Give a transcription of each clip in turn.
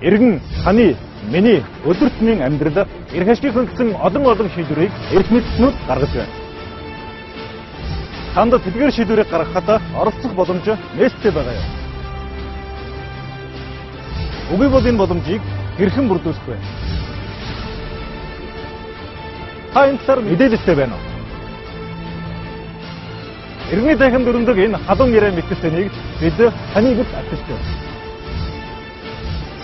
Иргэн таны, миний өдөр тутмын амьдрал эрх ашгийг хөнгөсөн олон шийдвэрийг эрх мэдэлтнүүд гаргаж байна. Танд тэдгээр шийдвэрийг гаргахад оролцох боломж нээлттэй байгаа юм. Үгүй бол энэ боломжийг хэрхэн бүрдүүлэх вэ? Та энэ талаар мэдээлэлтэй байна уу? Иргэний танхимд өрнөдөг энэ халуун яриа мэтгэлцээнийг бид таны гэрт авчирч байна.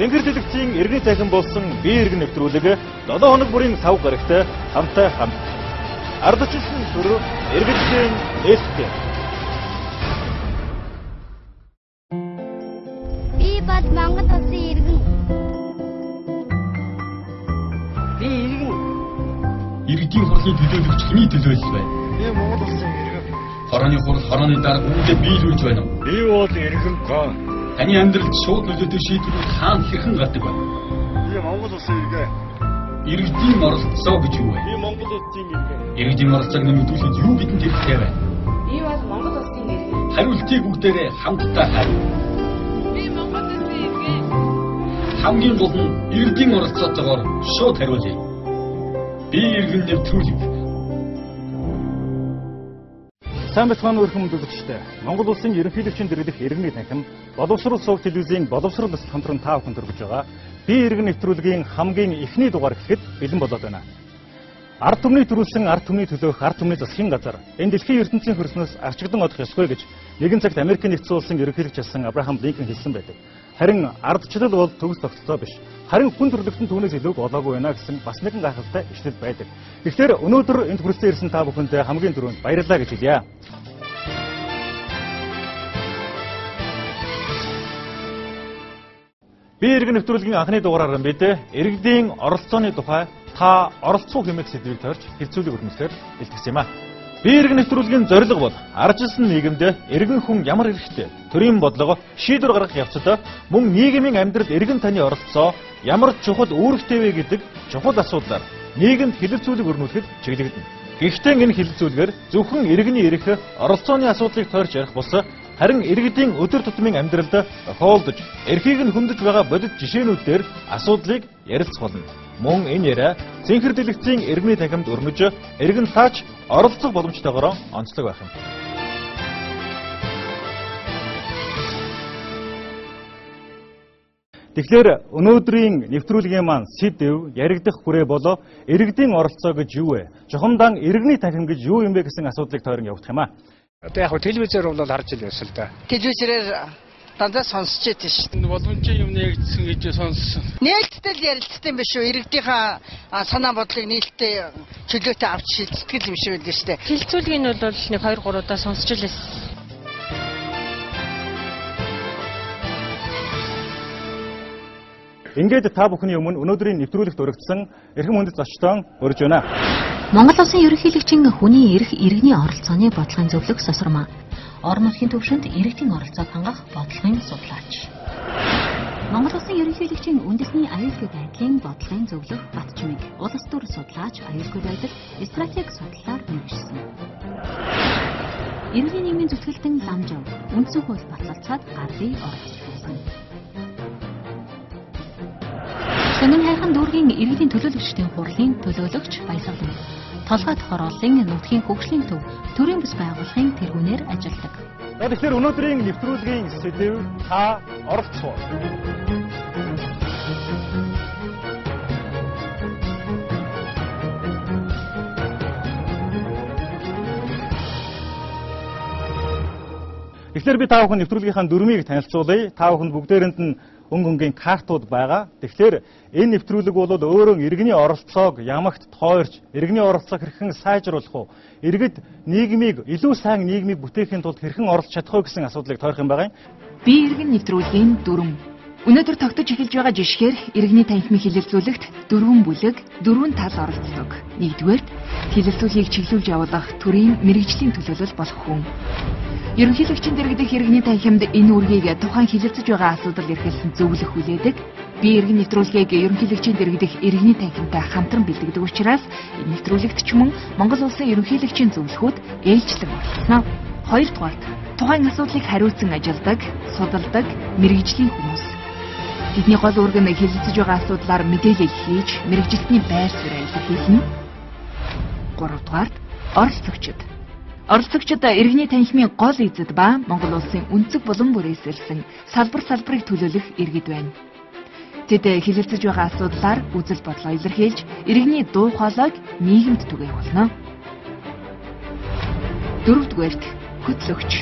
Цэнхэр дэлгэцийн иргэний танхим болсон бие иргэн нэвтрүүлэг 7 хоног бүрийн сав гарагт хамтаа хамт. Ардчилсан төр иргэдийн нээлттэй. Би бол Монгол улсын иргэн. Би иргэн. Иргэдийн хурлын төлөөлөгч хэний төлөөлөл вэ? Би Монгол улсын иргэн. Хорооны хурал, хорооны дарга үүндээ биелүүлж байна уу? Би бол иргэн гоо. Таны амьдралд шууд нөлөөтэй шийдвэрүүд хаана хэрхэн гардаг вэ? Би Монгол улсын иргэн. Иргэдийн оролцоо гэж юу вэ? Би Монгол улсын иргэн. Иргэдийн оролцоог нэмэгдүүлэхэд юу бидэнд хэрэгтэй вэ? Би бол Монгол улсын иргэн. Хариултыг бүгдээрээ хамтдаа хариу. Би Монгол улсын иргэн. Хамгийн гол нь иргэдийн оролцоотойгоор шууд хариулъя. Би иргэн нэвтрүүлэг. Сайн байцгаана уу өрхөн үзэгчдээ. Монгол улсын ерөнхийлөгчийн дэргэдэх иргэний танхим боловсрол сувг телевизийн боловсрол өсөлт хамтран та бүхэн төрөж байгаа. Би иргэн нэвтрүүлгийн хамгийн эхний дугаар эхлэхэд бэлэн болоод байна. Ард түмний төрүүлсэн ард түмний төлөөх ард түмний засгийн газар энэ дэлхийн ертөнцийн хөрснөөс арчигдан одох ёсгүй гэж нэгэн цагт Америкийн нэгдсэн улсын ерөнхийлөгч болсон Абрахам Линкольн хэлсэн байдаг. Харин ардчлал бол төгс тогтолцоо биш. Харин хүн төрлөختөн түүнээс илүүг олоогүй байна гэсэн бас нэгэн гайхалтай ишлэл байдаг. Тэгэхээр өнөөдөр энд хүрэлцэн ирсэн та бүхэндээ хамгийн түрүүнд баярлалаа гэж хэлье. Би иргэн нэвтрүүлгийн анхны дугаараар бид иргэдийн оролцооны тухай та оролцох хэмээх сэдвийг тойрч хэлцүүлэг өрнөсөөр бэлтгэсэн юм а. Би иргэн нэвтрүүлгийн зорилго бол ардчилсан нийгэмд иргэн хүн ямар эрхтэй, төрийн бодлого, шийдвэр гаргах явцад мөн нийгмийн амьдралд иргэн таны оролцоо ямар чухал үүрэгтэй вэ гэдэг чухал асуудлаар нийгэмд хэлэлцүүлэг өрнүүлэхэд чиглэгдэнэ. Гэхдээ энэ хэлэлцүүлгээр зөвхөн иргэний эрх, оролцооны асуудлыг тойрч ярих бус харин иргэдийн өдөр тутмын амьдралд тохиолдож, эрхийг нь хөндөж байгаа бодит жишээнүүдээр асуудлыг ярилцах болно. Мөн энэ яриа Цэнхэр дэлгэцийн иргэний танхимд өрнөж, иргэн таач оролцох боломжтойгоор онцлог байх юм. Тэгэхээр өнөөдрийн нэвтрүүлгийн маань сэдэв яригдах хүрээ болоо иргэдийн оролцоо гэж юу вэ? Жухамдаан иргэний танхим гэж юу юм бэ гэсэн асуудлыг тойрон явуулах юм а. Одоо яг телевизээр бол харж л байсан л да. Телевизээр дандаа сонсч байсан шүү дээ. Боломжийн юм нэгдсэн гэж сонссон. Нээлттэй л ярилцсан юм биш үү? Иргэдийнхаа санаа бодлыг нээлттэй чөлөөтэй авч шилждэг юм шиг байлээ шүү дээ. Хэлцүүлгийг нь бол нэг 2 3 удаа сонсч л байсан. Ингээд та бүхний өмнө өнөөдрийн нэвтрүүлэгт урагдсан эрхэм хүндэт зочдон урьж байна. Монгол улсын ерөнхийлөгчийн хүний эрх иргэний оролцооны бодлогын зөвлөх Сосрмаа. Орон нутгийн түвшинд иргэдийн оролцоог хангах бодлогын судлаач. Монгол улсын ерөнхийлөгчийн үндэсний аюулгүй байдлын бодлогын зөвлөх Батчимэг. Улс төр судлаач, аюулгүй байдал, стратеги судлалаар мэргэжсэн. Иргэний нийгмийн зүтгэлтэн Ламжав үндсэн хууль батлалцаад гарлыг оролцуулсан. Сонин хайхан дүүргийн иргэдийн төлөөлөгчдийн хурлын төлөөлөгч Баясгалан. Толгойд хорооллын нутгийн хөгжлийн төв төрийн бүс байгууллагын тэргүүнээр ажилладаг. За тэгэхээр өнөөдрийн нэвтрүүлгийн сэдэв та оролцох уу? Тэгэхээр би та бүхэн нэвтрүүлгийнхаа дүрмийг танилцуулъя. Та бүхэнд бүгдээрэнд нь өнгө өнгийн картууд байгаа. Тэгэхээр энэ нэвтрүүлэг бол өөрөө иргэний оролцоог ямагт тойрч, иргэний оролцоог хэрхэн сайжруулах уу, иргэд нийгмийг илүү сайн нийгмийг бүтээхийн тулд хэрхэн оролцож чадах вэ гэсэн асуудлыг тойрох юм байгаа юм. Би иргэн нэвтрүүлгийн дүрэм. Өнөөдөр тогтож эхэлж байгаа жишгээр иргэний танхимын хэлэлцүүлэгт 4 бүлэг, 4 тал оролцдог. Нэгдүгээрт хэлэлцүүлгийг чиглүүлж явуулах төрийн мэргэжлийн төлөөлөл болох хүн. Ерөнхийлөгчийн дэргэдэх иргэний танхимд энэ үүргийг тухайн хэлэлцэж байгаа асуудал эрхэлсэн зөвлөх хүлээдэг. Би иргэн нэвтрүүлгийг ерөнхийлөгчийн дэргэдэх иргэний танхимтай хамтран бэлтгэдэг учраас энэ нэвтрүүлэгт ч мөн Монгол улсын ерөнхийлөгчийн зөвлөхүүд ээлжлэн оролцсон. Хоёрдугаарт тухайн асуудлыг хариуцсан ажилладаг, судалдаг мэргэжлийн хүмүүс. Тэдний гол үүрэг нь хэлэлцэж байгаа асуудлаар мэдээлэл хийж, мэргэжилтний байр сууриа илэрхийлнэ. Гуравдугаарт оролцогчид. Оролцогчид иргэний танхимын гол эзэд ба Монгол улсын өнцөг булан бүрээс ирсэн салбар салбарыг төлөөлөх иргэд байна. Тэд хэлэлцэж байгаа асуудлаар үзэл бодлоо илэрхийлж, иргэний дуу хоолойг нийгэмд түгээх болно. Дөрөвдүгээрт хөтлөгч.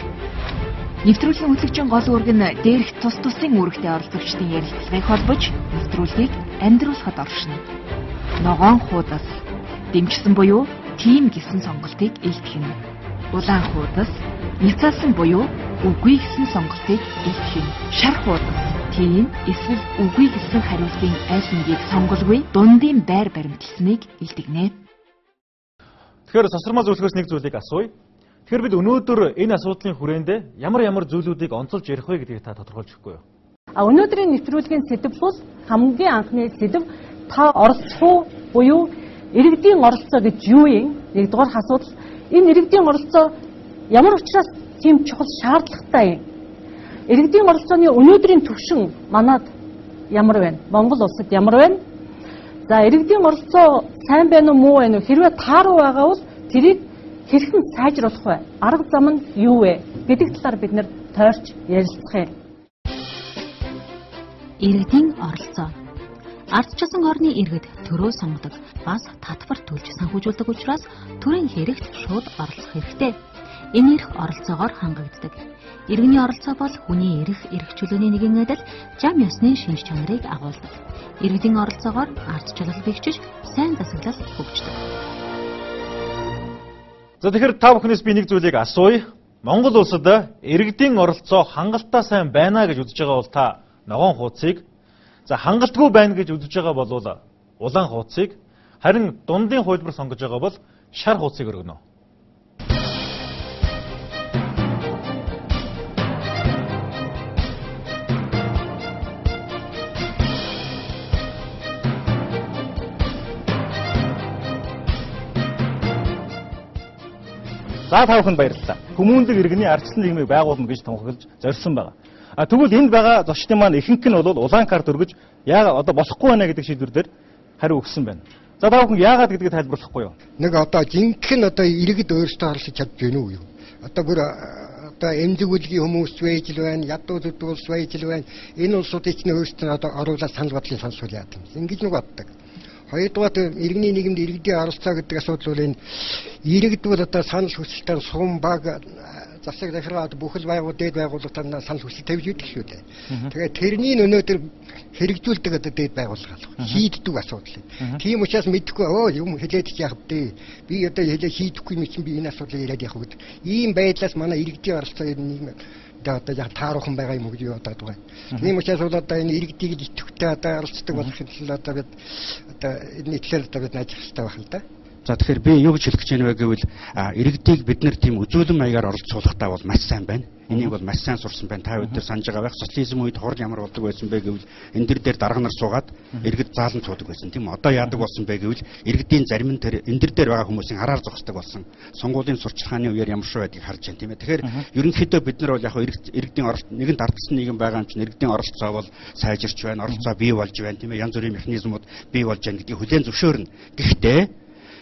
Нэвтрүүлгийн хөтлөгчийн гол үүрэг нь дээрх тус тусын үүрэгтэй оролцогчдын ярилцлагыг холбож, нэвтрүүлгийг амьдруулахад оршино. Ногоон хуудас, дэмжсэн буюу тийм гэсэн сонголтыг илтгэнэ. Улаан хуудас, няцаасан буюу үгүй гэсэн сонголтыг илтгэнэ. Шар хуудас, тийм эсвэл үгүй гэсэн хариултын аль нэгийг сонголгүй дундын байр баримтласныг илтгэнэ. Тэгэхээр сосрмаа зөвлөхөөс нэг зүйлийг асууя. Тэгэхээр бид өнөөдөр энэ асуудлын хүрээнд ямар ямар зүйлүүдийг онцолж ярих вэ гэдгийг та тодорхойлж өгөхгүй юу? А өнөөдрийн нэвтрүүлгийн сэдэв бол хамгийн анхны сэдэв та оролцох уу буюу иргэдийн оролцоо гэж юу юм? Нэгдүгээр асуудал. Энэ иргэдийн оролцоо ямар учраас тийм чухал шаардлагатай юм? Иргэдийн оролцооны өнөөдрийн түвшин манад ямар байна? Монгол улсад ямар байна? За иргэдийн оролцоо сайн байна уу муу байна уу? Хэрвээ тааруу байгаа бол тэрийг хэрхэн сайжруулах вэ? Арга зам нь юу вэ гэдэг талаар бид нэр тойрч ярилцах юм. Иргэдийн оролцоо. Ардчилсан орны иргэд төрөө сонгодог, бас татвар төлж санхүүжүүлдэг учраас төрийн хэрэгт шууд оролцох хэрэгтэй. Энэ эрх оролцоогоор хангагддаг. Иргэний оролцоо бол хүний эрх, эрх чөлөөний нэгэн адил зам ёсны шинж чанарыг агуулдаг. Иргэдийн оролцоогоор ардчлал бэхжиж, сайн засаглал хөгждөг. За тэгэхээр та бүхнээс би нэг зүйлийг асууя. Монгол улсад иргэдийн оролцоо хангалттай сайн байна гэж үзэж байгаа бол та ногоон хуудсыг, за хангалтгүй байна гэж үзэж байгаа бол улаан хуудсыг, харин дундын хувилбар сонгож байгаа бол шар хуудсыг өргөнө. За та бүхэнд баярлалаа. Хүмүүнлэг иргэний ардчилсан нийгмийг байгуулна гэж тунхаглаж зорьсон байгаа. А тэгвэл энд байгаа зочдын маань ихэнх нь бол улаан карт өргөж яагаад одоо болохгүй байна гэдэг шийдвэр дээр хариу өгсөн байна. За та бүхэн яагаад гэдгийг тайлбарлахгүй юу? Нэг одоо жинхэнэ одоо иргэд өөрсдөө оролцож чадж байна уу юу? Одоо бүр одоо эмзэг үлгийн хүмүүс байж л байна, ядуу зүдүү улс байж л байна. Энэ улсуудыг чинь өөрсдөө одоо оруулаад санал бодлын сонсвол яадаг юм. Ингэж нэг боддог. Хоёрдугаар иргэний нийгэмд иргэдийн оролцоо гэдэг асуудал бол энэ иргэд бол одоо санал хүсэлтээр сум баг засаг захиргаа бүхэл байгуул дээд байгууллагатаа санал хүсэл тавьж идэг шүү дээ. Тэгээд тэрний өнөөдөр хэрэгжүүлдэг одоо дээд байгууллага шийддэг асуудал. Тийм учраас мэдэхгүй өө юм хэлээд ч яах вэ? Би одоо хэлээ шийдэхгүй юм чинь би энэ асуудлыг яриад явах гэдэг. Ийм байдлаас манай иргэдийн оролцоо нийгэм одоо яг тааруухан байгаа юм уу гэж бодоод байгаа. Тийм учраас бол одоо энэ иргэдийг идэвхтэй одоо оролцдог болохын тулд одоо бид одоо энэ нийтлэл одоо бид ажиллах хэрэгтэй байх л да. За тэгэхээр би юу гэж хэлэх гэж байна вэ гэвэл иргэдийг бид нэр тийм үзүүлэн маягаар оролцуулахдаа бол маш сайн байна. Энийг бол маш сайн сурсан байна. Та өдөр санаж байгаа байх. Социализм үед хурал ямар болдог байсан бэ гэвэл энэ дэр дарга нар суугаад иргэд заалан суудаг байсан, тийм үү? Одоо яадаг болсон бэ гэвэл иргэдийн зарим нь тэр энэ дэр байгаа хүмүүсийн хараар зогсдог болсон. Сонгуулийн сурчлагын үеэр ямар шүү байдгийг харж байна, тийм ээ. Тэгэхээр ерөнхийдөө бид нар бол яг иргэдийн оролт нэгэнт ардчилсан нийгэм байгаа юм чинь иргэдийн оролцоо бол сайжирч байна, оролцоо бий болж байна, тийм ээ. Янз бүрийн механизмууд бий болж байна гэдгийг хүлээн зөвшөөрнө. Гэхдээ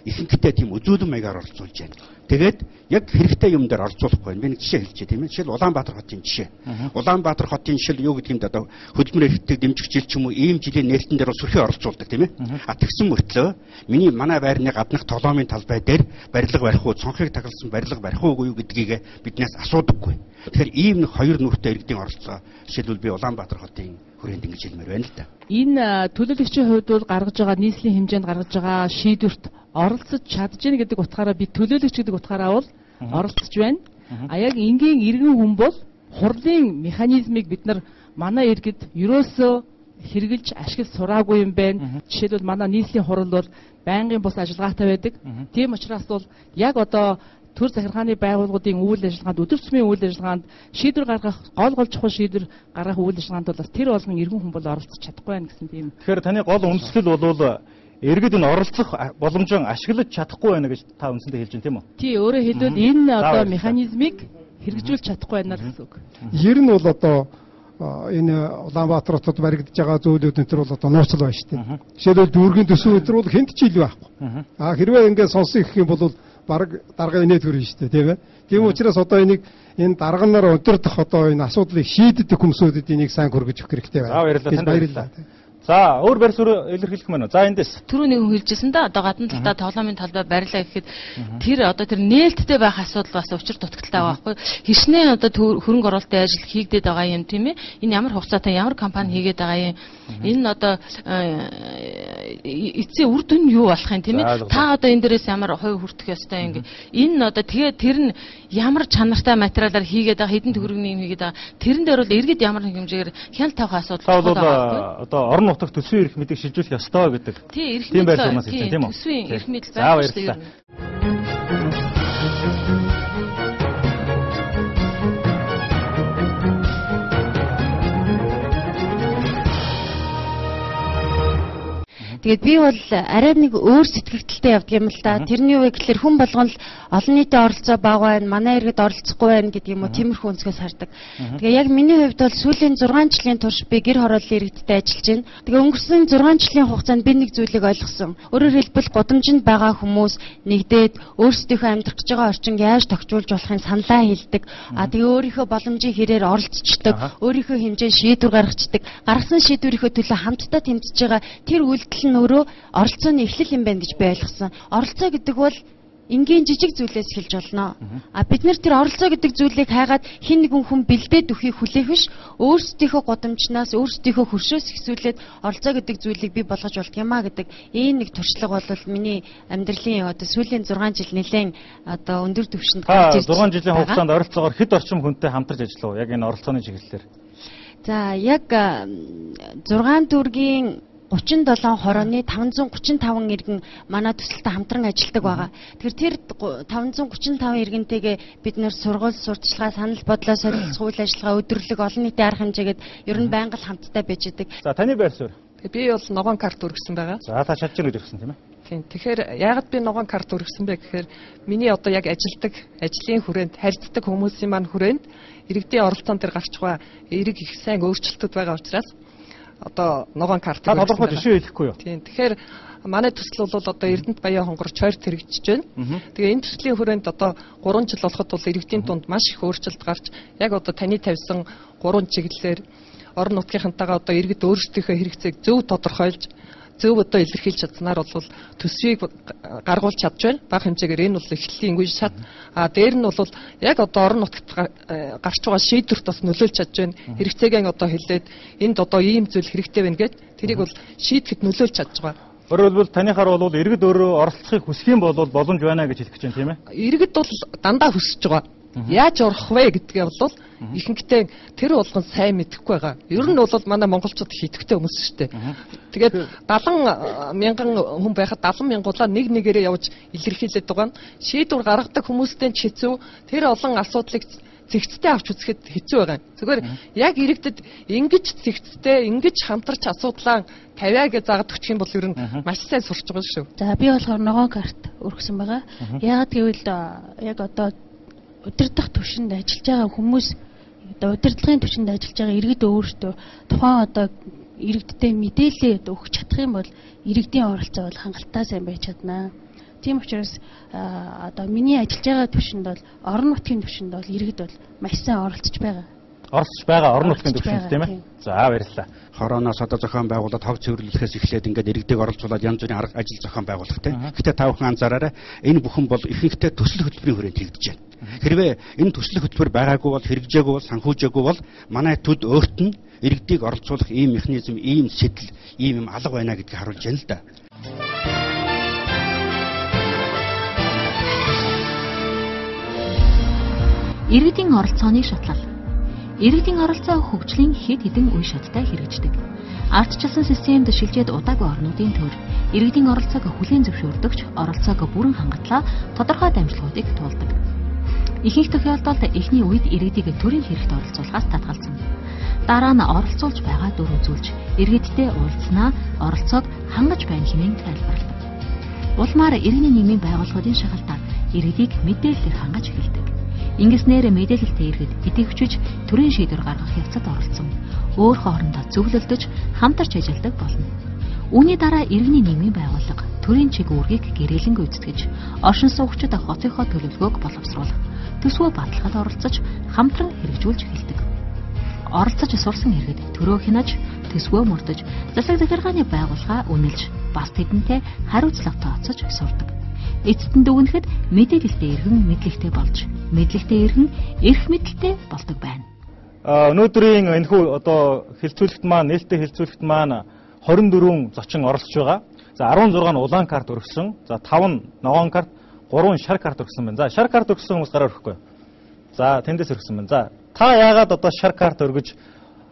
ихэнхдээ тийм үзүүлэн маягаар оролцуулж байна. Тэгээд яг хэрэгтэй юм дээр оролцуулахгүй байна. Би нэг жишээ хэлчихье, тийм ээ. Жишээл Улаанбаатар хотын жишээ. Улаанбаатар хотын жишээл юу гэдэг юм бэ? Одоо хөдөлмөр эрхтийг дэмжих жил ч юм уу ийм жилийн нээлтэн дээр бол сөрхий оролцуулдаг, тийм ээ. А тэгсэн мөртлөө миний манай байрны гаднах тоглоомын талбай дээр барилга барих уу, цонхыг тагалсан барилга барих уугүй юу гэдгийг биднээс асуудаггүй. Тэгэхээр ийм нэг хоёр нүртэй иргэдийн оролцоо жишээлбэл би Улаанбаатар хотын хүрээнд ингэж хэлмээр байна л да. Энэ төлөөлөгчийн хувьд бол гаргаж байгаа нийслэлийн хэмжээнд гаргаж байгаа шийдвэрт оролцож чадж гэнэ гэдэг утгаараа би төлөөлөгч гэдэг утгаараа бол оролцож байна. А яг энгийн иргэн хүн бол хурлын механизмыг бид нар манай иргэд ерөөсөө хэрэгжилж ашиглаж сураагүй юм байна. Жишээлбэл манай нийслэлийн хурал бол байнгын бус ажиллагаатай байдаг. Тийм учраас бол яг одоо төр захиргааны байгууллагуудын үйл ажиллагаанд, өдөр тутмын үйл ажиллагаанд шийдвэр гаргах, гол чухал шийдвэр гаргах үйл ажиллагаанд бол бас тэр болгон иргэн хүн бол оролцож чадахгүй байна гэсэн тийм. Тэгэхээр таны гол үндэслэл бол иргэд энэ оролцох боломжоо ашиглаж чадахгүй байна гэж та үндсэндээ хэлж байна, тийм үү? Тий, өөрөөр хэлбэл энэ одоо механизмыг хэрэгжүүлж чадахгүй байна л гэсэн үг. Ер нь бол одоо энэ Улаанбаатар хотод баригдаж байгаа зүйлүүд энэ төр бол одоо нууцл байна шүү дээ. Жишээлбэл дүүргийн төсөв энэ төр бол хэнд ч ил байхгүй. А хэрвээ ингээд сонсох гэх юм бол бараг дарга инээд хүрнэ шүү дээ, тийм ээ. Тийм учраас одоо энийг энэ дарга нар удирдах одоо энэ асуудлыг шийддэг хүмүүсүүдэд энийг сайн хүргэж өгөх хэрэгтэй байна. За баярлалаа. Танд баярлалаа. За өөр байр суурь илэрхийлэх мөн үү? За эндээс. Түрүү нэг хүн хэлжсэн да. Одоо гадна талдаа тоглоомын талбай барилаа гэхэд тэр одоо тэр нээлттэй байх асуудал бас учир дутагдaltaй байгаа байхгүй. Хичнээн одоо хөрөнгө оруулалтын ажил хийгдээд байгаа юм тийм ээ. Энэ ямар хугацаатай ямар компани хийгээд байгаа юм. Энэ нь одоо эцсийн үр дүн юу болох юм тийм ээ. Та одоо энэ дээрээс ямар хувь хүртэх ёстой юм гэ. Энэ нь одоо тэгээ тэр нь ямар чанартай материалаар хийгээд байгаа, хэдэн төгрөгийн юм хийгээд байгаа. Тэрэн дээр бол иргэд ямар нэг хэмжээгээр хяналт тавих асуудал байгаа байхгүй. Одоо орон нутагт төсвийн эрх мэдлийг шилжүүлэх ёстой гэдэг. Тийм байр сууриас хэлсэн тийм үү? Төсвийн эрх мэдэл байх ёстой юм. Тэгээд би бол арай нэг өөр сэтгэгдэлтэй явдаг юм л да. Тэрний юу вэ гэхээр хүн болгон л олон нийтийн оролцоо бага байна, манай иргэд оролцохгүй байна гэдэг юм уу, тиймэрхүү өнцгөөс хардаг. Тэгээ яг миний хувьд бол сүүлийн 6 жилийн турш би гэр хорооллын иргэдтэй ажиллаж байна. Тэгээ өнгөрсөн 6 жилийн хугацаанд би нэг зүйлийг ойлгосон. Өөрөөр хэлбэл гудамжинд байгаа хүмүүс нэгдээд өөрсдийнхөө амьдрах гэж байгаа орчинг яаж тохижуулж болохыг саналаа хэлдэг. А тэгээ өөрийнхөө боломжийн хэрээр оролцдог, өөрийнхөө хэмжээнд шийдвэр гаргацдаг. Гаргасан шийдвэрийнхөө төлөө хамтдаа тэмцэж байгаа тэр үйлдэл нь өөрөө оролцооны эхлэл юм байна гэж би ойлгосон. Оролцоо гэдэг бол энгийн жижиг зүйлээс эхэлж болно. А бид нэр тэр оролцоо гэдэг зүйлийг хайгаад хэн нэгэн хүн бэлдээд өгөхийг хүлээх биш, өөрсдийнхөө гудамжнаас, өөрсдийнхөө хөршөөс эхсүүлээд оролцоо гэдэг зүйлийг бий болгож болд юм а гэдэг ийм нэг туршлага бол миний амьдралын одоо сүүлийн 6 жил нэлээд одоо өндөр түвшинд гарч ирж байна. 6 жилийн хугацаанд оролцоогоор хэд орчим хүнтэй хамтарч ажиллав яг энэ оролцооны чиглэлээр? За яг 6 дүүргийн 37 хорооны 535 иргэн манай төсөлтөд хамтран ажилладаг байгаа. Тэгэхээр тэр 535 иргэнтэйгээ бид нэр сургууль, сурталчилгаа, санал бодлоо солилцох үйл ажиллагаа, өдөрлөг, олон нийтийн арга хэмжээгээд ер нь байнга л хамтдаа байж идэг. За таны байр суурь. Би бол ногоон карт өргөсөн байгаа. За та чадж гэж өргөсөн тийм ээ. Тийм. Тэгэхээр яагаад би ногоон карт өргөсөн бэ гэхээр миний одоо яг ажилдаг, ажлын хүрээнд харьцдаг хүмүүсийн маань хүрээнд иргэдийн оролцоон дээр гарч байгаа эрэг их сайн өөрчлөлтүүд байгаа учраас одоо ногоон карт та тодорхой жишээ хэлэхгүй юу? Тийм. Тэгэхээр манай төсөл бол одоо Эрдэнэт Баян хонгор чойрт хэрэгжиж байна. Тэгээ энэ төслийн хүрээнд одоо 3 жил болоход бол иргэдийн дунд маш их өөрчлөлт гарч яг одоо таны тавьсан 3 чиглэлээр орон нутгийнхантайгаа одоо иргэд өөрсдийнхөө хэрэгцээг зөв тодорхойлж зөв одоо илэрхийлж чадсанаар бол төсвийг гаргуулж чадж байна. Бага хэмжээгээр энэ бол эхлэлийн үе шат. А дээр нь бол яг одоо орон нутагт гарч байгаа шийдвэрт бас нөлөөлж чадж байна. Хэрэгцээгээ одоо хэлээд энд одоо ийм зүйл хэрэгтэй байна гэд тэрийг бол шийдэхэд нөлөөлж чадж байгаа. Өөрөөр хэлбэл таныхаар бол иргэд өөрөө оролцохыг хүсэх юм бол боломж байна гэж хэлэх гэж байна тийм ээ? Иргэд бол дандаа хүсэж байгаа. Яаж орох вэ гэдгээ бол ихэнхдээ тэр болгон сайн мэдэхгүй байгаа. Ер нь бол манай монголчууд их идэвхтэй хүмүүс шүү дээ. Тэгээд 70 мянган хүн байхад 70 мянгуулаа нэг нэгээрээ явж илэрхийлээд байгаа нь шийдвэр гаргадаг хүмүүстэй ч хэцүү. Тэр олон асуудлыг зэгцтэй авч үзэхэд хэцүү байгаа юм. Зүгээр яг иргэдэд ингэж зэгцтэй, ингэж хамтарч асуудлаа тавиа гэж заагаад өччих юм бол ер нь маш сайн сурч байгаа шүү. За би болохоор ногоон карт өргөсөн байгаа. Яагаад гэвэл яг одоо удирдах түвшинд ажиллаж байгаа хүмүүс одоо удирдлагын түвшинд ажиллаж байгаа иргэд өөрсдөө тухайн одоо иргэдтэй мэдээлэл одоо өгч чадах юм бол иргэдийн оролцоо бол хангалттай сайн байж чадна. Тийм учраас одоо миний ажиллаж байгаа түвшинд бол орон нутгийн түвшинд бол иргэд бол маш сайн оролцож байгаа. Оролцож байгаа орон нутгийн түвшинд тийм ээ. За баярлалаа. Хорооноос одоо зохион байгуулад хог цэвэрлэхээс эхлээд ингээд иргэдийг оролцуулаад янз бүрийн арга ажил зохион байгуулах тийм. Гэхдээ та бүхэн анзаараарай. Энэ бүхэн бол ихэнхдээ төсөл хөтөлбөрийн хүрээнд хийгдэж байна. Хэрвээ энэ төсөл хөтөлбөр байгаагүй бол хэрэгжээгүй бол санхүүжээгүй бол манай төд өөрт нь иргэдийг оролцуулах ийм механизм, ийм сэтэл, ийм юм алга байна гэдгийг харуулж байна л да. Иргэдийн оролцооны шатлал. Иргэдийн оролцоо хөгжлийн хэд хэдэн үе шаттай хэрэгждэг. Ардчилсан системд шилжээд удаагүй орнуудын төр иргэдийн оролцоог хүлээн зөвшөөрдөгч оролцоог бүрэн хангатлаа тодорхой дамжлагуудыг туулдаг. Ихэнх тохиолдолд эхний үед иргэдийг төрийн хэрэгт оролцуулахаас татгалзана. Дараа нь оролцуулж байгаа дүр үзүүлж иргэдтэй уулзсанаа оролцоог хангаж байна хэмээн тайлбарладаг. Улмаар иргэний нийгмийн байгууллагуудын шахалтаар иргэдийг мэдээлэлээр хангаж эхэлдэг. Ингэснээр мэдээлэлтэй иргэд идэвхжиж төрийн шийдвэр гаргах явцад оролцсон. Өөр хоорондоо зөвлөлдөж, хамтарч ажилладаг болно. Үүний дараа иргэний нийгмийн байгууллага төрийн чиг үүргийг гэрээлэн гүйцэтгэж, оршин суугчид хотынхоо төлөвлөгөөг боловсруулах, төсвөө баталгаанд оролцож, хамтран хэрэгжүүлж эхэлдэг. Оролцож сурсан иргэд төрөө хянаж, төсвөө мөрдөж, засаг захиргааны байгууллага үнэлж, бас тэдэнтэй хариуцлага тооцож сурдаг. Эцэст нь дүгнэхэд мэдээлэлтэй иргэн мэдлэгтэй болж, мэдлэгтэй иргэн эрх мэдэлтэй болдог байна. Өнөөдрийн энэхүү одоо хэлцүүлэгт маань, нээлттэй хэлцүүлэгт маань 24 зочин оролцож байгаа. За 16 нь улаан карт өргөсөн. За 5 нь ногоон карт, 3 нь шар карт өргөсөн байна. За шар карт өргөсөн хүмүүс гараа өргөхгүй. За тэндээс өргөсөн байна. За та яагаад одоо шар карт өргөж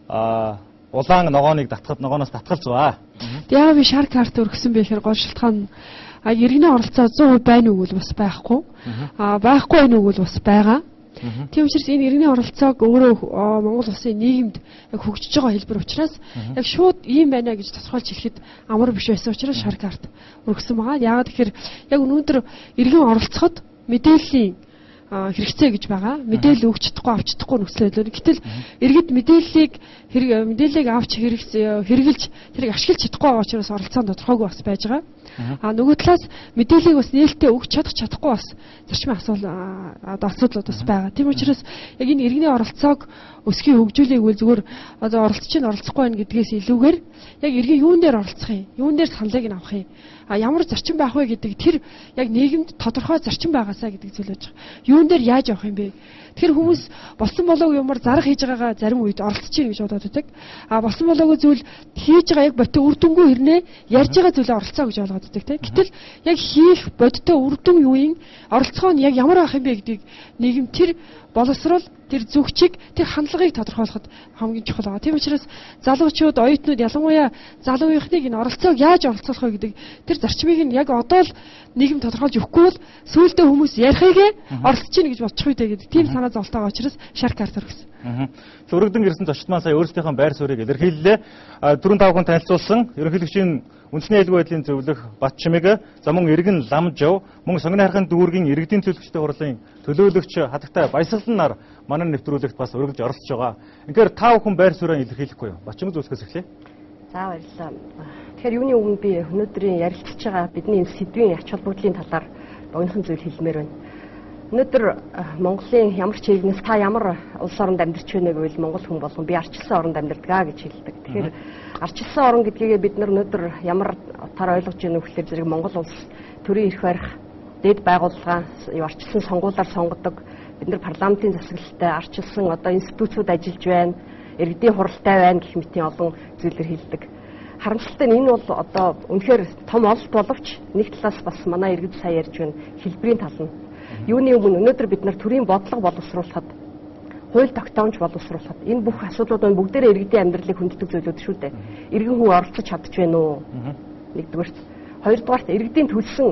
улаан ногооныг татхад ногооноос татгалзваа? Яагаад би шар карт өргөсөн бэ гэхээр гол шалтгаан иргэний оролцоо 100% байна уу гэвэл бас байхгүй. Байхгүй байна уу гэвэл бас байгаа. Тийм учраас энэ иргэний оролцоог өөрөө Монгол улсын нийгэмд яг хөгжиж байгаа хэлбэр учраас яг шууд ийм байна гэж тодорхойлж хэлэхэд амар биш байсан учраас шар карт өргөсөн байгаа. Яагаад гэхээр яг өнөөдөр иргэн оролцоход мэдээллийн хэрэгцээ гэж байгаа. Мэдээлэл өгч чадахгүй, авч чадахгүй нөхцөл байдал. Гэтэл иргэд мэдээллийг авч хэрэгжилж тэрийг ашиглаж чадахгүй байгаа учраас оролцоо нь тодорхойгүй бас байж байгаа. Нөгөө талаас мэдээллийг бас нээлттэй өгч чадахгүй бас зарчмын асуудлууд бас байгаа. Тийм учраас яг энэ иргэний оролцоог өсгий хөгжүүлээг үл зүгээр одоо оролцож чинь оролцохгүй байна гэдгээс илүүгээр яг иргэн юун дээр оролцох юм, юун дээр саналыг нь авах юм, ямар зарчим байх вэ гэдэг тэр яг нийгэмд тодорхой зарчим байгаасаа гэдэг зүйл байж байгаа. Юун дээр яаж явах юм бэ? Тэгэхээр хүмүүс болсон болоогүй юмар зарах хийж байгаагаа зарим үед оролцож чинь гэж бодоод байдаг. Болсон болоогүй зүйл хийж байгаа яг бодтой үр дүнгүй хэрнээ ярьж байгаа зүйлээ оролцоо гэж ойлгоод байдаг тийм. Гэтэл яг хийх бодтой үр дүн юу юм, оролцоо нь яг ямар байх юм бэ гэдгийг нийгэм тэр боловсрол, тэр зүгчиг, тэр хандлагыг тодорхойлоход хамгийн чухал байгаа. Тийм учраас залуучууд, оюутнууд ялангуяа залуу үеийнхнийг энэ оролцоог яаж оролцуулах вэ гэдэг тэр зарчмыг нь яг одоо л нийгэм тодорхойлж өгөхгүй бол сүүлдээ хүмүүс ярихыгээ оролцож чинь гэж бодчих үедээ гэдэг тийм санаа зовлтойгоо учраас шар карт өргөсөн. Өргөдөн ирсэн зочид маань сая өөрсдийнхөө байр суурийг илэрхийллээ. Түрүүн та бүхэн танилцуулсан ерөнхийлөгчийн үндэсний аюулгүй байдлын зөвлөх Батчимэг, за мөн иргэн Ламжав, мөн Сонгоны хархын дүүргийн иргэдийн төлөвчтэй хурлын төлөөлөгч Хатагтай Баясгалан нар манай нэвтрүүлэгт бас өргөж оролцож байгаа. Үнэхээр та бүхэн байр сууриа илэрхийлэхгүй юу? Батчимэг зөвлөхөөс эхлэе. За баярлалаа. Тэгэхээр юуны өмнө би өнөөдрийн ярилцж байгаа бидний энэ сэдвийн ач холбогдлын талаар богинохон зүйл хэлмээр байна. Өнөөдөр Монголын ямар ч иргэнээс та ямар улс оронд амьдарч байна гэвэл Монгол хүн болгон би арчилсан оронд амьдардаг аа гэж хэлдэг. Тэгэхээр арчилсан орон гэдгийг бид нар өнөөдөр ямар утгаар ойлгож байна вэ гэхээр зэрэг Монгол улс төрийн эрх барих дэд байгууллага арчилсан сонгуулиар сонгодог, бид нар парламентын засаглалтай арчилсан одоо институцүүд ажиллаж байна, иргэдийн хуралтай байна гэх мэтийн олон зүйлээр хэлдэг. Харамсалтай нь энэ бол одоо үнэхээр том ололт боловч нэг талаас бас манай иргэд сая ярьж байна хэлбэрийн тал нь. Юуны өмнө өнөөдөр бид нар төрийн бодлого боловсруулахад, хууль тогтоомж боловсруулахад энэ бүх асуудлууд нь бүгдээрээ иргэдийн амьдралыг хүнддэг зүйлүүд шүү дээ. Иргэн хүн оролцож чадж байна уу? Нэгдүгээрт. Хоёрдугаарт иргэдийн төлсөн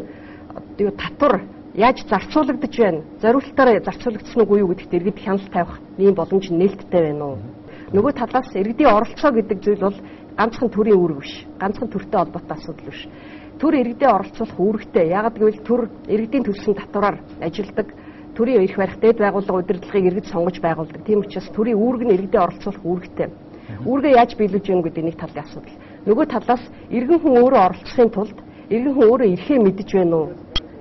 татвар яаж зарцуулагдаж байна? Зориултаараа зарцуулагдсан уугүй юу гэдэгт иргэд хяналт тавих ийм боломж нээлттэй байна уу? Нөгөө талаас иргэдийн оролцоо гэдэг зүйл бол ганцхан төрийн үүрэг биш. Ганцхан төртэй холбоотой асуудал биш. Төр иргэдээ оролцуулах үүрэгтэй. Яагаад гэвэл төр иргэдийн төлсөн татвараар ажилладаг, төрийн эрх барих дэд байгууллага удирдлагыг иргэд сонгож байгуулдаг. Тийм учраас төрийн үүрэг нь иргэдээ оролцуулах үүрэгтэй. Үүргээ яаж биелүүлж гэнэ гэдэг нэг талын асуудал. Нөгөө талаас иргэн хүн өөрөө оролцохын тулд иргэн хүн өөрөө эрхээ мэдэж байна уу?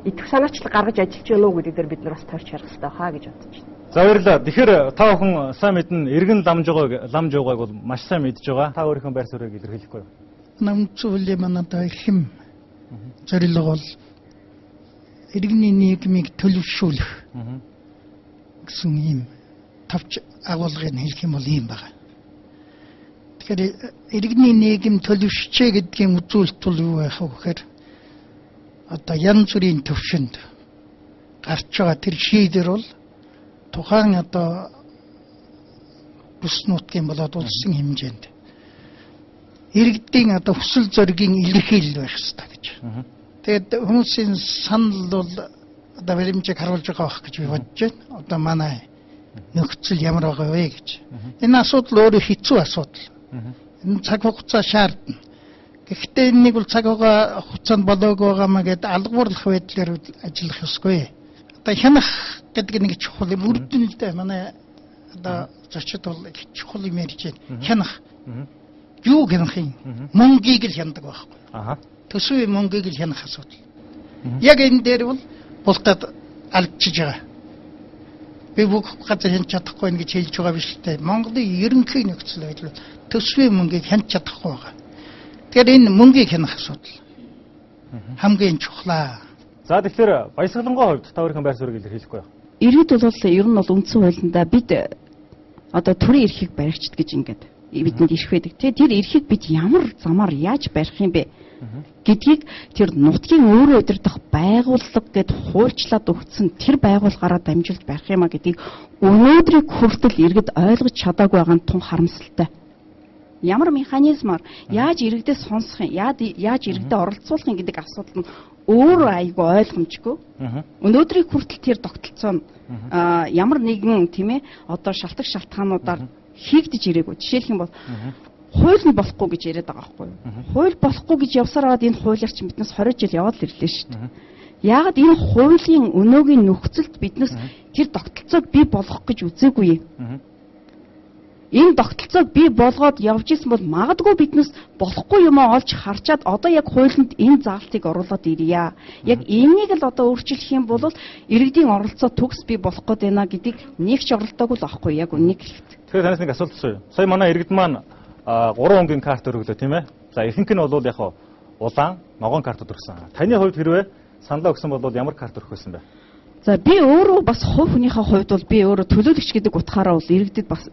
Итгэх санаачлал гаргаж ажиллаж байна уу гэдэг дээр бид нар бас тойрч харах хэрэгтэй хаа гэж бодож байна. За баярлалаа. Тэгэхээр та бүхэн сайн мэднэ иргэн Ламжуугааг бол маш сайн мэдж байгаа. Та өөрийнхөө байр суурийг илэрхийлэхгүй юу? Намцуулын манай хэм зорилго бол иргэний нийгмийг төлөвшүүлэх гэсэн ийм товч агуулгыг хэлэх юм бол ийм байна. Тэгэхээр иргэний нийгэм төлөвшчээ гэдгийн үзүүлэлт бол юу байх вэ гэхээр одоо янз бүрийн төвшөнд гарч байгаа тэр шийдвэр бол тухайн одоо бүс нутгийн болоод улсын хэмжээнд иргэдийн одоо хүсэл зоригийн илэрхийлэл байх ёстой гэж. Тэгээд хүмүүсийн санал бол одоо баримжийг харуулж байгаа байх гэж би бодож байна. Одоо манай нөхцөл ямар байгаа вэ гэж. Энэ асуудал өөрөө хэцүү асуудал. Энэ цаг хугацаа шаардна. Гэхдээ энийг бол цаг хугацаанд болоогүй байгаа маа гэдээ алгуурлах байдлаар ажиллах ёсгүй. Одоо хянах гэдэг нэг чухал юм үр дүн л дээ. Манай одоо Зочид бол их чухал юм ярьж байна. Хянах. Юу хянах юм? Мөнгийг л хянадаг байхгүй. Төсвийн мөнгийг л хянах асуудал. Яг энэ дээр бол бултаад алдчихж байгаа. Би бүх газар хянаж чадахгүй гэж хэлж байгаа биш л дээ. Монголын ерөнхий нөхцөл байдал төсвийн мөнгийг хянаж чадахгүй байгаа. Тэгэхээр энэ мөнгийг хянах асуудал хамгийн чухлаа. За тэгэхээр Баясгалангийн хувьд та өөрийнхөө байр суурийг илэрхийлэхгүй юу? Иргэд бол ер нь бол үндсэн хуулиндаа бид одоо төрийн эрхийг баригчд гэж ингээд бидэнд эрх байдаг. Тэгээ тэр эрхийг бид ямар замаар яаж барих юм бэ гэдгийг тэр нутгийн өөрөө удирдах байгууллага гэд хуульчлаад өгсөн тэр байгууллагаараа дамжуулж барих юм а гэдгийг өнөөдрийг хүртэл иргэд ойлгож чадаагүй байгаа нь тун харамсалтай. Ямар механизмаар яаж иргэдээ сонсох юм, яаж иргэдээ оролцуулах юм гэдэг асуудал нь өөрөө айгүй ойлгомжгүй. Өнөөдрийг хүртэл тэр тогтолцоо нь ямар нэгэн тийм одоо шалтгаан шалтгаануудаар хийгдэж ирээгүй. Жишээлх юм бол хууль нь болохгүй гэж яриад байгаа байхгүй юу? Хууль болохгүй гэж явсаар байгаад энэ хуулиар чинь биднээс 20 жил яваад л ирлээ шүү дээ. Яагаад энэ хуулийн өнөөгийн нөхцөлд биднээс тэр тогтолцоог бий болгох гэж үзээгүй юм? Энэ тогтолцоог бий болгоод явж исэн бол магадгүй биднээс болохгүй юм олж харчаад одоо яг хуулинд энэ заалтыг оруулаад ирье. Яг энийг л одоо өөрчлөх юм бол иргэдийн оролцоо төгс бий болох гээд байна гэдгийг нэг ч оролдоогүй л аахгүй яг үннийг хэлэхэд. Тэгэхээр танаас нэг асуулт асууя. Сая манай иргэд маань 3 өнгийн карт өргөлөө тийм ээ. За ихэнх нь бол яг улаан, ногоон картууд өргөсөн. Таны хувьд хэрвээ саналаа өгсөн бол ямар карт өргөх байсан бэ? За би өөрөө бас хувь хүнийхээ хувьд бол би өөрөө төлөөлөгч гэдэг утгаараа бол иргэдэд бас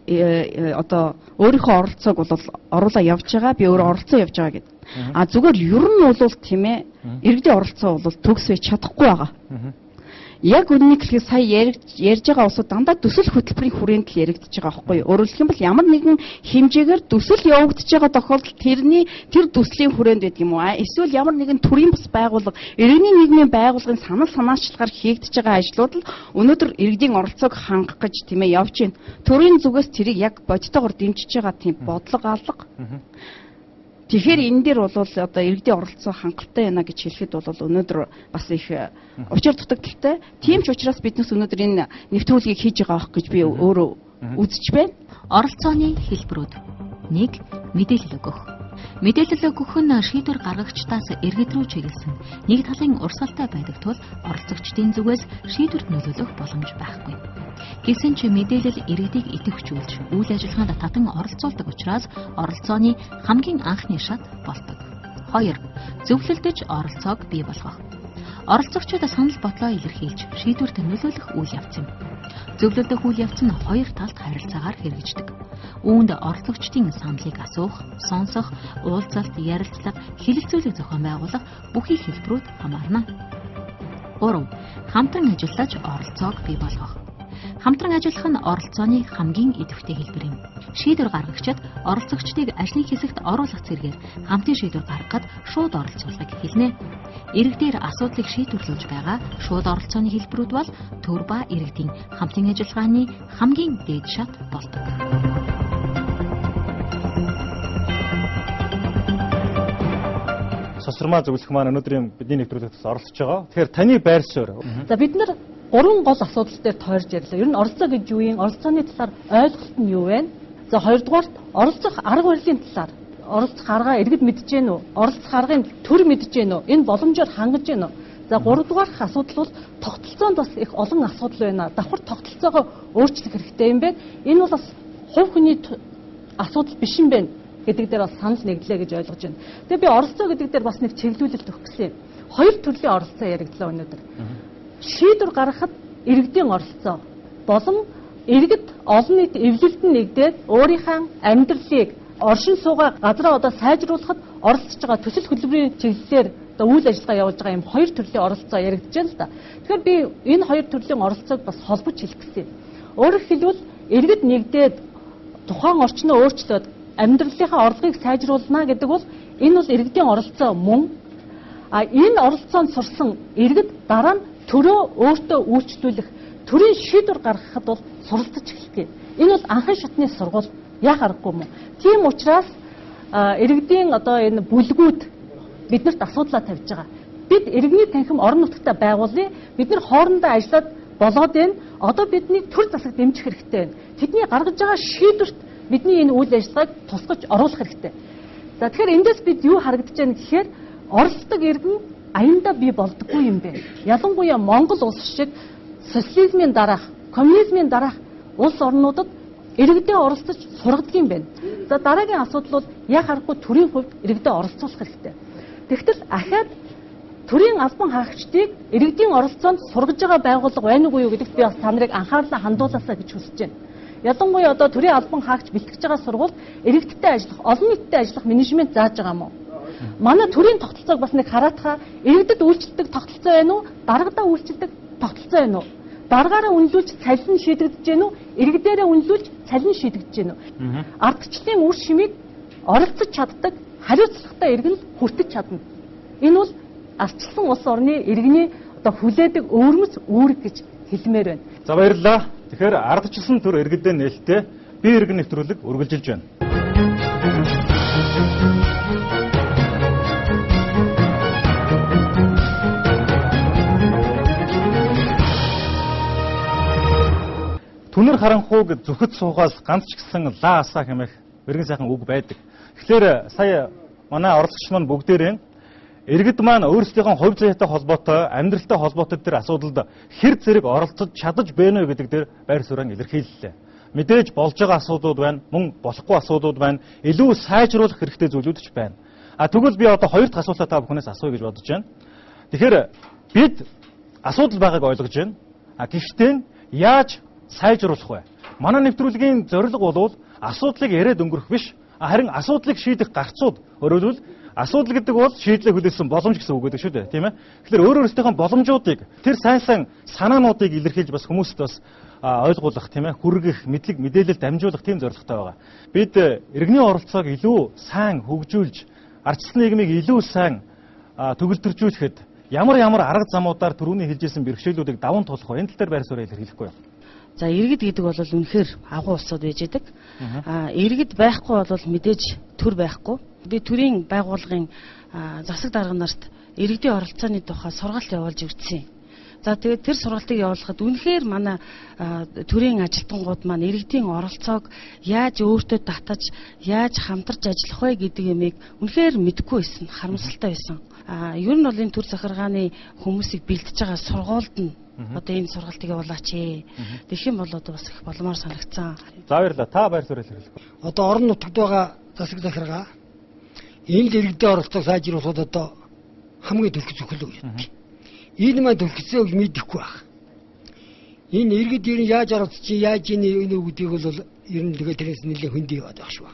одоо өөрийнхөө оролцоог бол оруулаа явж байгаа. Би өөрөө оролцоо явж байгаа гэдэг. А зүгээр ер нь бол тийм иргэдийн оролцоо бол төгс байж чадахгүй байгаа. Яг үннийг хэлэхэд сая ярьж байгаа улсууд дандаа төсөл хөтөлбөрийн хүрээнд л яригдчихэж байгаа байхгүй юу? Өөрөөр хэлэх юм бол ямар нэгэн хэмжээгээр төсөл явагдаж байгаа тохиолдолд тэрний тэр төслийн хүрээнд байдаг юм уу? Эсвэл ямар нэгэн төрийн бус байгууллага, иргэний нийгмийн байгууллагын санал санаачлагаар хийгдэж байгаа ажлууд л өнөөдөр иргэдийн оролцоог хангах гэж тийм явж байна. Төрийн зүгээс тэрийг яг бодитоогоор дэмжиж байгаа тийм бодлого алга. Тэгэхээр энэ дээр бол одоо иргэдийн оролцоо хангалттай байна гэж хэлэхэд бол өнөөдөр бас их учир дутагдaltaй. Тийм ч учраас биднес өнөөдөр энэ нэвтрүүлгийг хийж байгаа байх гэж би өөрөө үзэж байна. Оролцооны хэлбэрүүд. 1. Мэдээлэл өгөх. Мэдээлэл өгөх нь шийдвэр гаргагчдаас иргэд рүү чиглэсэн нэг талын урсгалтай байдаг тул оролцогчдын зүгээс шийдвэрт нөлөөлөх боломж байхгүй. Гэсэн ч мэдээлэл иргэдийг идэвхжүүлж, үйл ажиллагаанд татан оролцуулдаг учраас оролцооны хамгийн анхны шат болдог. 2. Зөвлөлдөж оролцоог бий болгох. Оролцогчид санал бодлоо илэрхийлж, шийдвэрт нөлөөлөх үйл явц юм. Зөвлөлдөх үйл явц нь хоёр талд харилцаагаар хэрэгждэг. Үүнд оролцогчдын саналыг асуух, сонсох, уулзалт, ярилцлага, хэлэлцүүлэг зохион байгуулах бүхий хэлбэрүүд хамаарна. 3. Хамтран ажиллаж оролцоог бий болгох. Хамтран ажиллах нь оролцооны хамгийн идэвхтэй хэлбэр юм. Шийдвэр гаргагчид оролцогчдыг ажлын хэсэгт оруулах зэргээр хамтын шийдвэр гаргахад шууд оролцуулахыг хэлнэ. Иргэдээр асуудлыг шийдвэрлүүлж байгаа шууд оролцооны хэлбэрүүд бол төр ба иргэдийн хамтын ажиллагааны хамгийн дээд шат болдог. Сосрмаа зөвлөх маань өнөөдрийн бидний нэвтрүүлэгт оролцож байгаа. Тэгэхээр таны байр суурь. За бид нар гурван гол асуудал дээр тойрж ярьлаа. Ер нь оролцоо гэж юу юм? Оролцооны талаар ойлголт нь юу вэ? За хоёрдугаарт оролцох арга барилын талаар оролцох аргаа иргэд мэдэж гэнэ үү? Оролцох аргын төр мэдэж гэнэ үү? Энэ боломжоор хангаж гэнэ үү? За гуравдугаарх асуудал бол тогтолцоонд бас их олон асуудал байна. Давхар тогтолцоогоо өөрчлөх хэрэгтэй юм байна. Энэ бол бас хувь хүний асуудал биш юм байна гэдэг дээр бас санал нэгдлээ гэж ойлгож байна. Тэгээ би оролцоо гэдэг дээр бас нэг чиглүүлэлт өгөх гэсэн юм. Хоёр төрлийн оролцоо яригдлаа өнөөдөр. Шийдвэр гаргахад иргэдийн оролцоо болон иргэд олон нийт эвлэлд нь нэгдээд өөрийнхөө амьдралыг оршин суугаа газраа одоо сайжруулахад оролцож байгаа төсөл хөтөлбөрийн чиглэлээр одоо үйл ажиллагаа явуулж байгаа юм хоёр төрлийн оролцоо яригдж байна л да. Тэгэхээр би энэ хоёр төрлийн оролцоог бас холбож хэлэх гэсэн юм. Өөрөөр хэлбэл иргэд нэгдээд тухайн орчноо өөрчлөөд амьдралынхаа орлогыг сайжруулна гэдэг бол энэ бол иргэдийн оролцоо мөн. А энэ оролцоонд сурсан иргэд дараа нь төрөө өөртөө үйлчлүүлэх төрийн шийдвэр гаргахад бол суралцаж эхэлдэг. Энэ бол анхан шатны сургууль яах аргагүй юм. Тийм учраас иргэдийн одоо энэ бүлгүүд биднэрт асуудлаа тавьж байгаа. Бид иргэний танхим орон нутагта байгуулъя. Бид нар хоорондоо ажиллаад болоод байна. Одоо бидний төр засаг дэмжих хэрэгтэй байна. Тэдний гаргаж байгаа шийдвэрт бидний энэ үйл ажиллагааг тусгаж оруулах хэрэгтэй. За тэгэхээр эндээс бид юу харагдаж байна гэхээр оролцдог иргэн аяндаа бий болдоггүй юм бэ. Ялангуяа Монгол улс шиг социализмын дараах, коммунизмын дараах улс орнуудад иргэдээ оролцож сургадаг юм байна. За дараагийн асуудал бол яг харахгүй төрийн хувьд иргэдээ оролцуулах хэрэгтэй. Тэгтэл ахаад төрийн албан хаагчдыг иргэдийн оролцоонд сургаж байгаа байгууллага байна уугүй юу гэдэгт би бас та нарыг анхаарлаа хандуулаасаа гэж хүсэж байна. Ялангуяа одоо төрийн албан хаагч бэлтгэж байгаа сургуульд иргэдтэй ажиллах, олон нийттэй ажиллах менежмент зааж байгаа юм уу? Манай төрийн тогтолцоог бас нэг хараатхаа иргэдэд үйлчлдэг тогтолцоо байна уу? Даргадаа үйлчлдэг тогтолцоо байна уу? Даргаараа үнэлүүлж цалин шийдэгдэж гэнэ үү? Иргэдээрээ үнэлүүлж цалин шийдэгдэж гэнэ үү? Ардчлалын үр шимийг оролцож чаддаг хариуцлагатай иргэн л хүртэж чадна. Энэ бол ардчилсан улс орны иргэний одоо хүлээдэг өвөрмөц үүрэг гэж хэлмээр байна. За баярлалаа. Тэгэхээр ардчилсан төр иргэдээ нээлттэй бие иргэн нэвтрүүлэг үргэлжилж байна. Түнэр харанхууг зүхэд суугаас ганц ч гэсэн лаа асаа хэмээх мэрэгэн сайхан үг байдаг. Тэгэхээр сая манай оролцогч маань бүгдээрээ иргэд маань өөрсдийнхөө хувь заяатай холбоотой, амьдралтай холбоотой тэр асуудалд хэр зэрэг оролцож чадаж байна вэ гэдэг дээр байр суурин илэрхийллээ. Мэдээж болж байгаа асуудлууд байна, мөн болохгүй асуудлууд байна, илүү сайжруулах хэрэгтэй зүйлүүд ч байна. А тэгвэл би одоо хоёр дахь асуултаа та бүхнээс асууя гэж бодож байна. Тэгэхээр бид асуудал байгааг ойлгож байна. А гэхдээ яаж сайжруулах вэ? Манай нэвтрүүлгийн зорилго бол асуудлыг яриад өнгөрөх биш, харин асуудлыг шийдэх гарцууд. Өөрөөр хэлбэл асуудал гэдэг бол шийдлээ хүлээсэн боломж гэсэн үг гэдэг шүү дээ, тийм ээ. Тэгэхээр өөр өөрсдийнхөө боломжуудыг тэр сайн сайн санаануудыг илэрхийлж бас хүмүүст бас ойлгуулах, тийм ээ, хүргэх, мэдлэг мэдээлэл дамжуулах тийм зорилготой байгаа. Бид иргэний оролцоог илүү сайн хөгжүүлж, ардчилсан нийгмийг илүү сайн төгөлдржүүлэхэд ямар ямар арга замуудаар түрүүний хэлжсэн бэрхшээлүүдийг даван туулах вэ? Энэ тал дээр байр сууриа илэрхийлэхгүй юу? За иргэд гэдэг бол үнэхээр агуу улсууд байж идэг. Иргэд байхгүй бол мэдээж төр байхгүй. Би төрийн байгууллагын засаг дарга нарт иргэдийн оролцооны тухай сургалт явуулж өгсөн. За тэгээд тэр сургалтыг явуулахад үнэхээр манай төрийн ажилтнууд маань иргэдийн оролцоог яаж өөртөө татаж, яаж хамтарч ажиллах вэ гэдэг юмыг үнэхээр мэдэхгүй байсан, харамсалтай байсан. Ер нь бол энэ төр захиргааны хүмүүсийг бэлтэж байгаа сургуульд нь одоо энэ сургалтыг явуулаач ээ. Тэгэх юм бол одоо бас их боломоор санагцсан. За баярлалаа. Та байр суурь илэрхийлэх. Одоо орон нутагт байгаа засаг захиргаа энэ л иргэдийн оролцоог сайжруулахад одоо хамгийн төлөх зөвхөл үг юм. Энэ маань төлөхсөө гэж мэдэхгүй байх. Энэ иргэд ер нь яаж оролцож, яаж энэ гэдгийг бол ер нь тэгээд тэрнээс нэлээд хөндөй яваад байх шүү.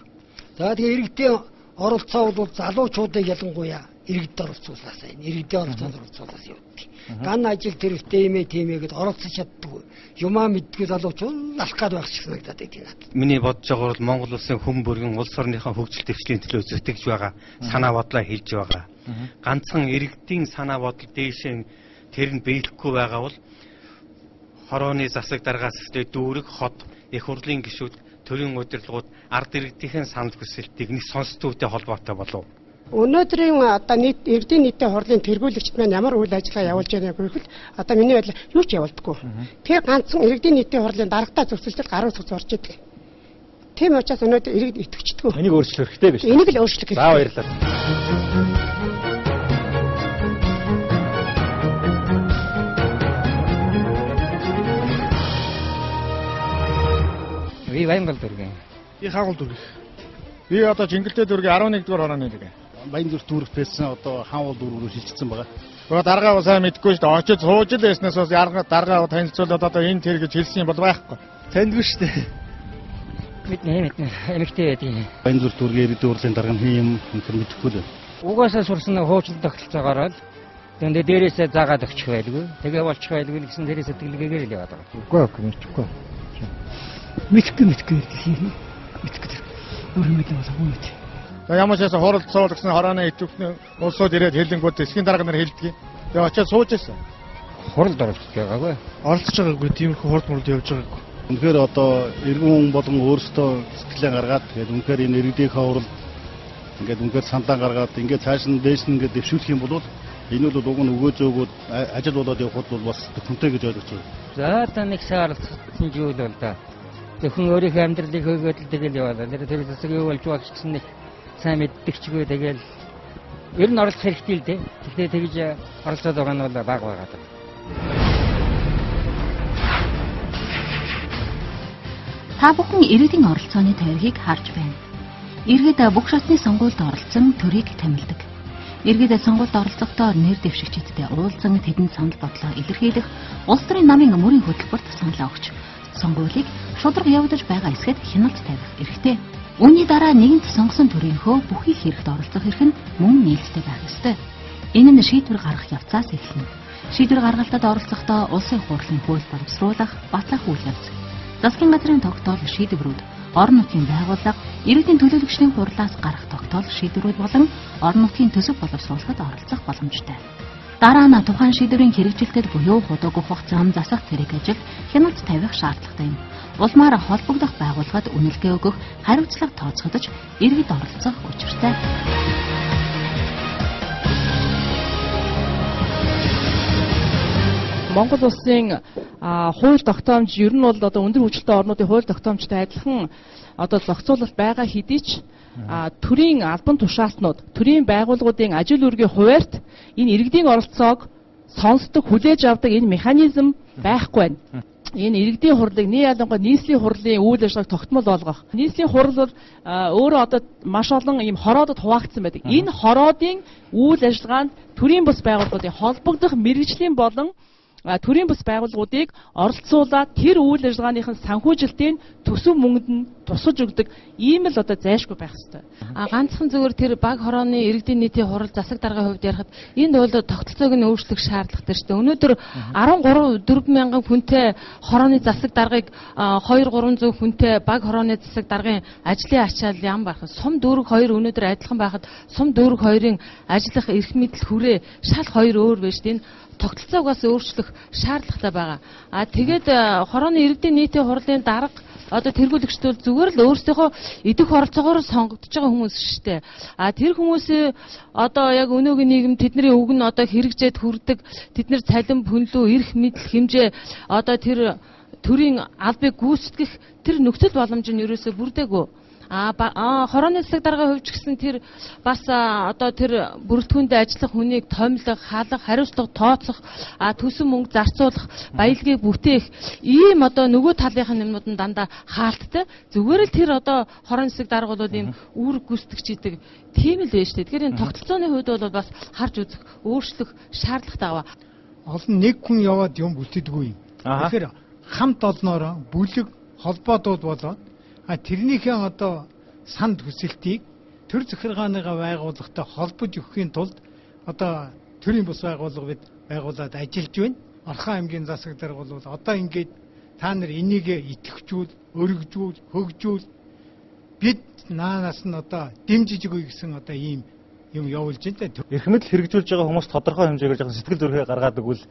За тэгээ иргэдийн оролцоо бол залуучуудыг ялангуяа иргэд оролцуулаасаа энэ иргэдийн оролцоонд оролцуулаас явдаг. Ган ажил тэрвтэй юм ээ тийм ээ гэд оролцож чаддгүй. Юмаа мэддгүй залуучууд алах гад байх шиг санагдаад байдаг надад. Миний бодож байгаа бол Монгол улсын хүн бүрэн улс орныхоо хөгжил дэвшлийн төлөө зүтгэж байгаа, санаа бодлоо хэлж байгаа. Ганцхан иргэдийн санаа бодол дээшээ тэр нь биелэхгүй байгаа бол хорооны засаг даргаас эхлээд дүүрэг хот, их хурлын гишүүд, төрийн удирдлагууд ард иргэдийн санал хүсэлтийг нэг сонсдогтой холбоотой болов. Өнөөдрийн одоо нийт иргэдийн нийтийн хурлын тэргүүлэгчид маань ямар үйл ажиллагаа явуулж байна гэвэл одоо миний бодлоор юу ч явуулдаггүй. Тэр ганцхан иргэдийн нийтийн хурлын даргатай зөвсөлтөд гаруй цуц орж идэг. Тийм учраас өнөөдөр иргэд итгэждэггүй. Энийг өөрчлөх хэрэгтэй биш. Энийг л өөрчлөх хэрэгтэй. За баярлалаа. Би Баянгол дүүргийн. Би Хаагуул дүүрэг. Би одоо Чингэлтэй дүүргийн 11 дугаар хорооны нэг. Баян зүрх дүүрэгт байсан одоо Хаанвал дүүрэг рүү шилжчихсэн байгаа. Гэхдээ даргаа сайн мэдэхгүй шүү дээ. Очиж сууж л байснаас бас ярга даргаа танилцуулаад одоо энэ тэр гэж хэлсэн юм бол байхгүй. Таньдгүй шүү дээ. Мэднэ мэднэ. Эмэгтэй байдаг. Баян зүрх дүүргийн иргэдийн хурлын дарга нь хэн юм үнэхээр мэдэхгүй л байна. Угаасаа сурсан хуучин тогтолцоогоор л тэндээ дээрээсээ заагаад өгчих байлгүй. Тэгээ болчих байлгүй гэсэн дээрээсээ тэглэгээгээр л яваад байгаа. Үгүй ээ мэдэхгүй. Мэдхгүй мэдхгүй гэдэг. Мэдхгүй. Өөр юм мэдээ болоогүй мэд. За ямар ч байсан хурал суул гэсэн хорооны идэвхтэй улсууд ирээд хэлэнгүүд эсхийн дарга нар хэлдэг. Тэгээ очиад сууж байсан. Хуралд оролцож байгаагүй. Оролцож байгаагүй. Тиймэрхүү хурд мурд явж байгаагүй. Үнэхээр одоо иргэн хүн болгон өөрсдөө сэтгэлээ гаргаад тэгээд үнэхээр энэ иргэдийнхээ хурал ингээд үнэхээр сандаа гаргаад ингээд цааш нь дээш нь ингээд дэвшүүлэх юм бол Энэ бол уг нь өгөө зөөгөөд ажил болоод явхад бол бас төхөмтэй гэж ойлгож байна. За одоо нэг сайн оролцсон зүйл бол да. Зөвхөн өөрийнхөө амьдралыг хөөгөөд л тэгэл яваалаа. Тэр засаг юу болж байгаа гэсэн нэг сайн мэддэгчгүй тэгэл ер нь оролцох хэрэгтэй л дээ. Гэхдээ тэгж оролцоод байгаа нь бол бага байгаа даа. Та бүхэн иргэдийн оролцооны тойргийг харж байна. Иргэд бүх шатны сонгуульд оролцсон төрийг томилдог. Иргэд сонгуульд оролцохдоо нэр дэвшигчидтэй уулзан тэдэнд санал бодлоо илэрхийлэх, улс төрийн намын мөрийн хөтөлбөрт саналаа өгч, сонгуулийг шударга явагдаж байгаа эсэхэд хяналт тавих эрхтэй. Үүний дараа нэгэнт сонгосон төрийнхөө бүхий хэрэгт оролцох эрх нь мөн нээлттэй байх ёстой. Энэ нь шийдвэр гаргах явцаас эхэлнэ. Шийдвэр гаргалтад оролцохдоо улсын хурлын хууль боловсруулах, батлах үйл явц, засгийн газрын тогтоол шийдвэрүүд, орон нутгийн байгууллага, иргэдийн төлөөлөгчдийн хурлаас гарах тогтоол шийдвэрүүд болон орон нутгийн төсөв боловсруулахад оролцох боломжтой. Дараа нь тухайн шийдвэрийн хэрэгжилтэд буюу худууг ухах зам засах зэрэг ажилд хяналт тавих шаардлагатай юм. Улмаар холбогдох байгууллагад үнэлгээ өгөх, хариуцлага тооцохдож иргэд оролцох учиртай. Монгол улсын хууль тогтоомж ер нь бол одоо өндөр хөгжилтэй орнуудын хууль тогтоомжтой адилхан одоо зохицуулалт байгаа хэдий ч төрийн албан тушаалтнууд, төрийн байгууллагуудын ажил үүргийн хуваарьт энэ иргэдийн оролцоог сонсдог, хүлээж авдаг энэ механизм байхгүй байна. Энэ иргэдийн хурлыг нэг ялангуяа нийслэлийн хурлын үйл ажиллагааг тогтмол болгох. Нийслэлийн хурал бол өөрөө одоо маш олон ийм хороодод хуваагдсан байдаг. Энэ хороодын үйл ажиллагаанд төрийн бус байгууллагуудын холбогдох мэргэжлийн болон төрийн бус байгууллагуудыг оролцуулаад тэр үйл ажиллагааных нь санхүүжилтийн төсөв мөнгөнд нь тусгаж өгдөг ийм л одоо зайлшгүй байх ёстой. Ганцхан зүгээр тэр баг хорооны иргэдийн нийтийн хурал засаг даргын хувьд ярихад энд бол тогтолцоог нь өөрчлөх шаардлагатай шүү дээ. Өнөөдөр 13 4 мянган хүнтэй хорооны засаг даргыг 2 300 хүнтэй баг хорооны засаг даргын ажлын ачаал ям байх. Сум дүүрэг 2 өнөөдөр адилхан байхад сум дүүрэг 2-ын ажиллах эрх мэдэл хүрээ шал хоёр өөр байж дээ. Тогтолцоог бас өөрчлөх шаардлагатай байгаа. Тэгээд хорооны иргэдийн нийтийн хурлын дарга одоо тэргүүлэгчдүүд зүгээр л өөрсдийнхөө идэх оролцоогоор сонгогдож байгаа хүмүүс шүү дээ. Тэр хүмүүсийн одоо яг өнөөгийн нийгэм тэдний үг нь одоо хэрэгжээд хүрдэг, тэд нар цалин пүнлүү, эрх мэдэл хэмжээ одоо тэр төрийн албыг гүйцэтгэх тэр нөхцөл боломж нь ерөөсөө бүрдээгүй. Хорооны засаг даргын хувьд ч гэсэн тэр бас одоо тэр бүрэлдэхүүндээ ажиллах хүнийг томилох, халах, хариуцлага тооцох, төсөн мөнгө зарцуулах, баялагийг бүтээх ийм одоо нөгөө талынхын юмнууд нь дандаа хаалттай. Зүгээр л тэр одоо хорооны засаг дарга бол ийм үүрэг гүйцэтгэж идэг тийм л байж тээ. Тэгэхээр энэ тогтолцооны хувьд бол бас харж үзэх, өөрчлөх шаардлагатай байгаа. Олон нэг хүн яваад юм бүтээдгүй юм. Тэгэхээр хамт олноороо бүлэг холбоодууд болоод тэрнийхээ одоо санд хүсэлтийг төр захиргааныгаа байгууллагатай холбож өгөхийн тулд одоо төрийн бус байгууллага бид байгуулад ажиллаж байна. Орхон аймгийн засаг дарга бол одоо ингээд та нар энийг идэвхжүүл, өргөжүүл, хөгжүүл бид наанаас нь одоо дэмжиж өгье гэсэн одоо ийм юм явуулж байна. Эрх мэдэл хэрэгжүүлж байгаа хүмүүс тодорхой хэмжээгээр жоохон сэтгэл зүрхээ гаргаад өгвөл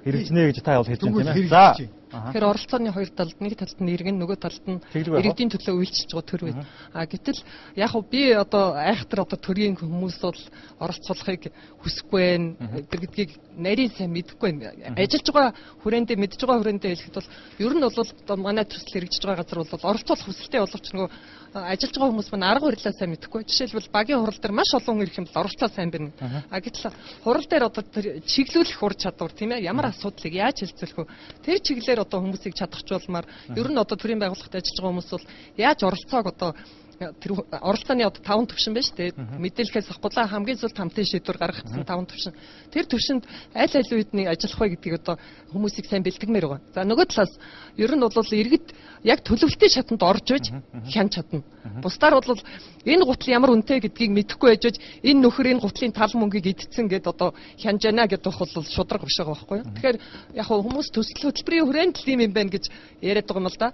хэрэгжинэ гэж та бол хэлж байна тийм ээ. За. Тэгэхээр оролцооны хоёр талд, нэг талд нь иргэн, нөгөө талд нь иргэдийн төлөө үйлчилж байгаа төр байна. Гэтэл яг хөө би одоо айхтар одоо төрийн хүмүүс бол оролцуулахыг хүсэхгүй байна гэдгийг нарийн сайн мэдэхгүй байна. Ажиллаж байгаа хүрээндээ, мэдж байгаа хүрээндээ хэлэхэд бол ер нь бол одоо манай төсөл хэрэгжиж байгаа газар бол оролцуулах хүсэлтэй боловч нөгөө ажиллаж байгаа хүмүүс маань арга барилаа сайн мэдэхгүй. Жишээлбэл багийн хурал дээр маш олон хүн ирэх юм бол оролцоо сайн байна. Гэтэл хурал дээр одоо чиглүүлэх ур чадвар тийм ээ, ямар асуудлыг яаж хэлцүүлэх вэ? Тэр чиглэлээр одоо хүмүүсийг чадахжуулмаар ер нь одоо төрийн байгууллагад ажиллаж байгаа хүмүүс бол яаж оролцоог одоо тэр оролцооны одоо 5 төвшин байна шүү дээ. Мэдээлэхээс авахгүйла хамгийн сүүлд хамтын шийдвэр гаргах гэсэн 5 төвшин. Тэр төвшөнд аль аль үед нэг ажиллах вэ гэдгийг одоо хүмүүсийг сайн бэлтгэмээр байгаа. За нөгөө талаас ер нь бол иргэд яг төлөвлөлтийн шатанд орж иж хян чадна. Бусдаар бол энэ гутал ямар үнэтэй гэдгийг мэдэхгүй байж энэ нөхөр энэ гутлын тал мөнгийг идсэн гэд одоо хянж яана гэдэг бол шудраг биш байгаа байхгүй юу. Тэгэхээр яг хүмүүс төсөл хөтөлбөрийн хүрээнд л юм байна гэж яриад байгаа юм л да.